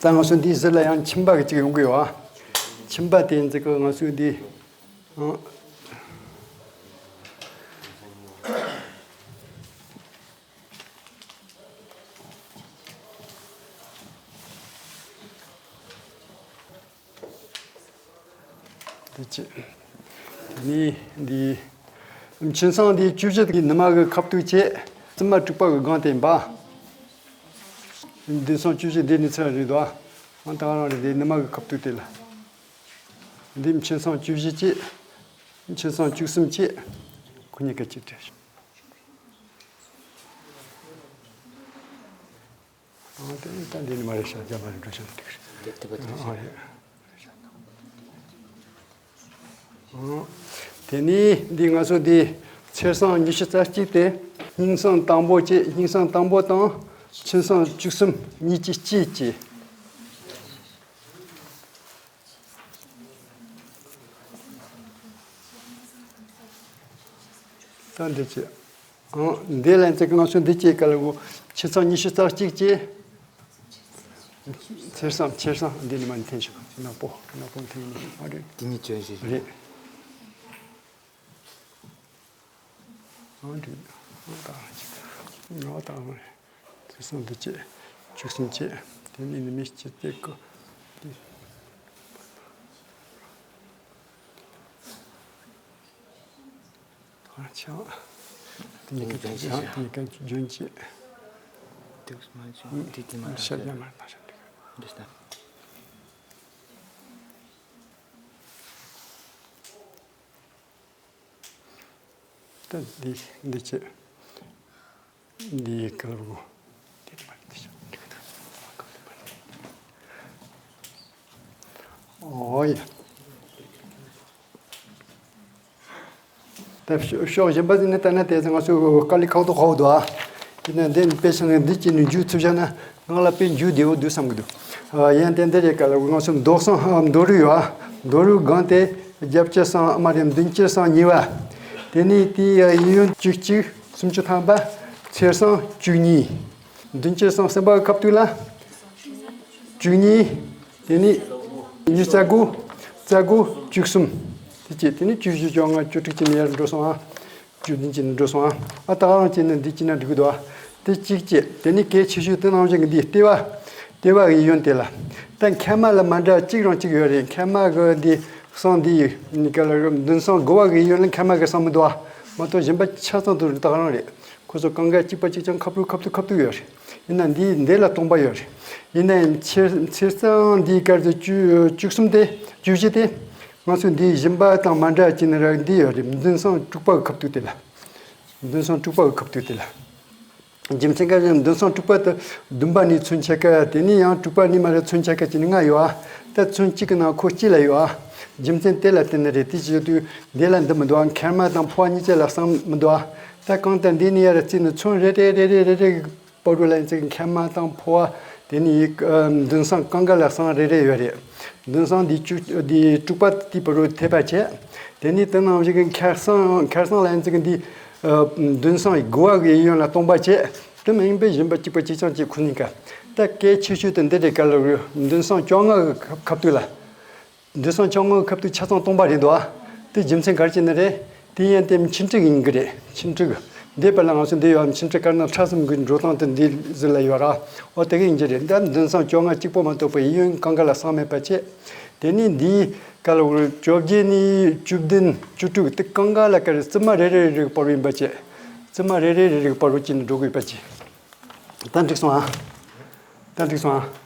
ད་ང་ཚོ་འདིའི་ཟུར་ལ་ཡང་མཆིན་པ་གི་ཅིག་ཡོང་གི་ཡོད་ཨ། མཆིན་པ་དེ་འཛི་གི་ང་ཚོའི་འདི། འདི་ཅི། དེ་ནས་འདི། མཆིན་ཚང་འདི་བཅུ་བཞི་གི་ནུ་མ་གི་ཁ་ཐུག་བྱས། རྩིབ་མ་དྲུག་པ་གི་སྒང་དེ་འབའ། མདུན་སང་བཅུ་བཞི་འདི་ནི་ཚུར་རེད་དོ། ཨང་ད་ག་རང་རེད། འདི་ནུ་མ་གི་ཁ་ཐུག་དེ་ལ། འདི་མཆིན་ཚང་བཅུ་བཞི་བྱས། མཆིན་ཚང་བཅུ་གསུམ་བྱས། ཁོ་གཉིས་ཀ་གཅིག་སྤྲད། ཨ་དེ་ད་འདི་ནི་མ་རེད་ཤག་རྒྱ་མ་རེད་འགྲོ་ཤག་འགྲིག་རེད། དེ་དེ་པ་དེ་ཨ་རེད། ཨ་དེ་ནི་འདི་ང་ཚོ་འདི་ཚེས་བཟང་ཉི་ཤུ་རྩ་གཅིག་སྟེ་སྙིང་བཟང་དང་པོ་བཅས། སྙིང་བཟང་དང་པོ་དང་མཆིན་བཟང་བཅུ་གསུམ་གཉིས་ཀྱི་དཀྱིལ་གྱི། ད་འདི་བྱས། ཨང་འདི་ལན་ཚེ་ང་ཚོ་འདི་བྱས་ག་ལ་གོ། ཆེ་ཚང་ཉི་ཤུ་རྩ་གཅིག་བྱས། ཚེར་སམ་ཆེར་སམ་འདི་ནི་མ་ནི་འཐེན་ཤོག་ནག་པོ་ནག་པོ་འཐེན་ནི་ཨ་རེད། དེ་ཉིད་བྱོན་ཞེས་རེད། ཨང་འདི་ཨང་ད་ཨང་ད་ཨང་རེད། ཚེར་སམ་འདི་བྱས། བཅུ་གསུམ་བྱས། དེ་ནི་ནི་མི་སྤྱི་སྟེགས་གོ། ཨ་ཆ། དེ་ཉིད་ཀྱི་ལྗོན་ཤིང་བྱ། དེ་ཉིད་ཀྱི་ལྗོན་ཤིང་། དེ་མ་བྱུང་དེ་དེ་མ་ཤར་ཡ་མ་མ་ཤར་དུས། འདི་ལྟ། ད་འདི་འདི་བྱེད། འདི་ཡི་ཀ་རུ། ཨོ་ཡ། ད་ཕྱོགས་གཞན་པ་ནི་ལྟ་ན་དེ་ཚོ་ང་ཚོས་དཀའ་ལས་ཁག་ཏུ་ཧོག་འདུག་ཨ། དེ་ནས་འདི་དཔེ་ཆ་ནས་འདི་གཅིག་ནས་འཇུག་ཐུབ་བྱ་ན་ང་ལ་དཔེ་འཇུག་བདེ་བོ་འདུག་བསམ་གི་འདུག་ཨ་ཡང་དེ་འདི་རེད་ག་ལ་ང་ཚོ་མདོ་སང་མདོ་རུ་ཡོད་ཨ། མདོ་རུ་སྒང་དེ་རྒྱབ་ཕྱི་སང་ཨ་མ་རེད། མདུན་སྐྱེས་སང་གཉིས་པ། དེ་ནས་དེའི་ཡིན་ཡོན་བཅུ་གཅིག་སུམ་ཅུ་ཐམ་པ། ཚེས་སང་བཅུ་གཉིས། མདུན་སྐྱེས་སང་གསུམ་པ་གི་ཁ་ཐུག་ལ། བཅུ་གཉིས། དེ་ནས་ཉི་ཤུ་རྩ་དགུ། རྩ་དགུ་བཅུ་གསུམ། དེ་བྱས་དེ་ནས་བཅུ་བཞི་བཅོ་ལྔ་བཅུ་དྲུག་ཅིག་ནས་ཡར་འགྲོ་སོང་ཨ། བཅུ་བདུན་ཅིག་ནས་འགྲོ་སོང་ཨ། ཨ་ད་ག་རང་ཅིག་ནས་འདི་ཅིག་ན་འགྲིག་གི་འདུག་ཨ། དེ་གཅིག་བྱས་དེ་ནས་གལ་ཆེ་ཤོས་དེ་ནང་བཞིན་གྱི་འདི་ལྟེ་བ། ལྟེ་བ་གི་ཡོན་དེ་ལ། ད་མཁལ་མ་ལ་མ་འདྲ་གཅིག་རང་གཅིག་ཡོད་རེད། མཁལ་མ་གི་འདི་སང་འདི་ནི་ག་ལ་མདུན་སང་དགུ་པ་གི་ཡོན་ལ་མཁལ་མ་གི་སང་མི་འདུག་ཨ། མ་གཏོགས་གཞན་པ་ཆ་ཚང་དུ་ད་ག་རང་རེད། ཁོ་ཚོ་གང་ག་གཅིག་པ་གཅིག་རྐྱང་ཁ་ཕུ་ཁ་ཐུག་ཁ་ཐུག་ཡོད་རེད། ཡིན་ན་འདིའི་འདི་ལ་སྟོང་པ་ཡོད་རེད། ཡིན་ན་ཡང་ཚེར་ཚེར་སང་འདིའི་སྐར་དེ་བཅུ་བཅུ་གསུམ་དེ་བཅུ་བཞི་དེ། ང་ཚོ་འདིའི་བཞིན་པ་དང་མ་འདྲ་ཅིག་ནི་ར་འདི་ཡོད་རེད། མདུན་སང་དྲུག་པ་གི་ཁ་ཐུག་དེ་ལ། མདུན་སང་དྲུག་པ་གི་ཁ་ཐུག་དེ་ལ། རྒྱུ་མཚན་ག་རེ་མདུན་སང་དྲུག་པ་དེ་བདུན་པ་ནས་ཚུན་ཆད་ཀ་དེ་ནས་ཡང་དྲུག་པ་ནས་མ་རེད་ཚུན་ཆད་ཀ་ཅིག་ནི་ལྔ་ཡོད་ཨ། ད་ཚུན་གཅིག་གི་ནང་ཁོ་གཅིག་ལ་ཡོད་ཨ། རྒྱུ་མཚན་དེ་ལ་བརྟེན་ནི་རེད། དེ་བྱེད་དུས་འདི་ལ་འདི་མི་འདུག་ཨ། མཁལ་མ་དང་ཕོ་བ་གཉིས་ཆ་ལ་སང་མི་འདུག་ཨ། ད་གང་ལྟར་འདི་ནས་ཡར་རྩིས་ནི་ཚུན་རེ་རེ་རེ་རེ་རེ་རེ། པ་རུ་ལ་ཡིན་ཚེ་མཁལ་མ་དང་ཕོ་ དེ་ནས་ཡིག་ཨ་མདུན་སྲང་གང་ག་ལ་སྲང་རེ་རེ་ཡོད་རེད། མདུན་སྲང་འདི་བཅུ་འདི་དྲུག་པ་དེའི་བར་དུ་ཐེབས་པ་བྱས། དེ་ནས་དེ་ནང་བཞིན་གྱི་ཁ་སང་ཁ་སང་ལ་ཡིན་ཙང་འདི་ཨ་མདུན་སྲང་དགུ་བ་གི་གཡས་གཡོན་ལ་སྟོང་པ་བྱས། དེ་མ་ཡིན་པའི་བཞིན་པ་གཅིག་པ་གཅིག་རྐྱང་གཅིག་ཁོ་ནི་ཀ། ད་གལ་ཆེ་ཤོས་དེ་འདི་རེད་ག་ལ། མདུན་སྲང་བཅོ་ལྔ་གི་ཁ་ཁ་ཐུག་ལ། མདུན་སྲང་བཅོ་ལྔ་ཁབ་ཏུ་ཆ་ཚང་སྟོང་པ་རེད་འདུག་ཨ། དེ་རྒྱུ་མཚན་ག་རེ་བྱས་ནི་རེད། དེ་ཡན་དེ་མཆིན་དྲུག་ཡིན་གི་རེད། མཆིན་དྲུག་འདི་བར་ལ་ང་ཚོ་འདི་ཡོད། མཆིན་དྲུག་དཀར་ནག་ཁྲ་གསུམ་གྱི་འགྲོ་སྟངས་དེ་འདི་ཟིག་ལ་ཡོད་ར། འོ་དེ་གི་ཡིན་གྱི་རེད། ད་མདུན་སྲང་བཅོ་ལྔ་གཅིག་པོ་མ་གཏོགས་པའི་གཡས་གཡོན་གང་ག་ལ་སྲང་མེད་པ་བྱས། དེ་ནས་འདིའི་ག་ལ་བཅོ་བརྒྱད་ནས་བཅུ་བདུན་བཅུ་དྲུག་དེ་གང་ག་ལ་ག་རེ་རྩིབ་མ་རེ་རེ་རེ་རེ་བར་ཡིན་པ་བྱས། རྩིབ་མ་རེ་རེ་རེ་རེ་བར་བྱས་ནས་འགྲོ་དགོས་པ་བྱས། ད་འགྲིག་སོང་ཨ། ད་འགྲིག་སོང་ཨ།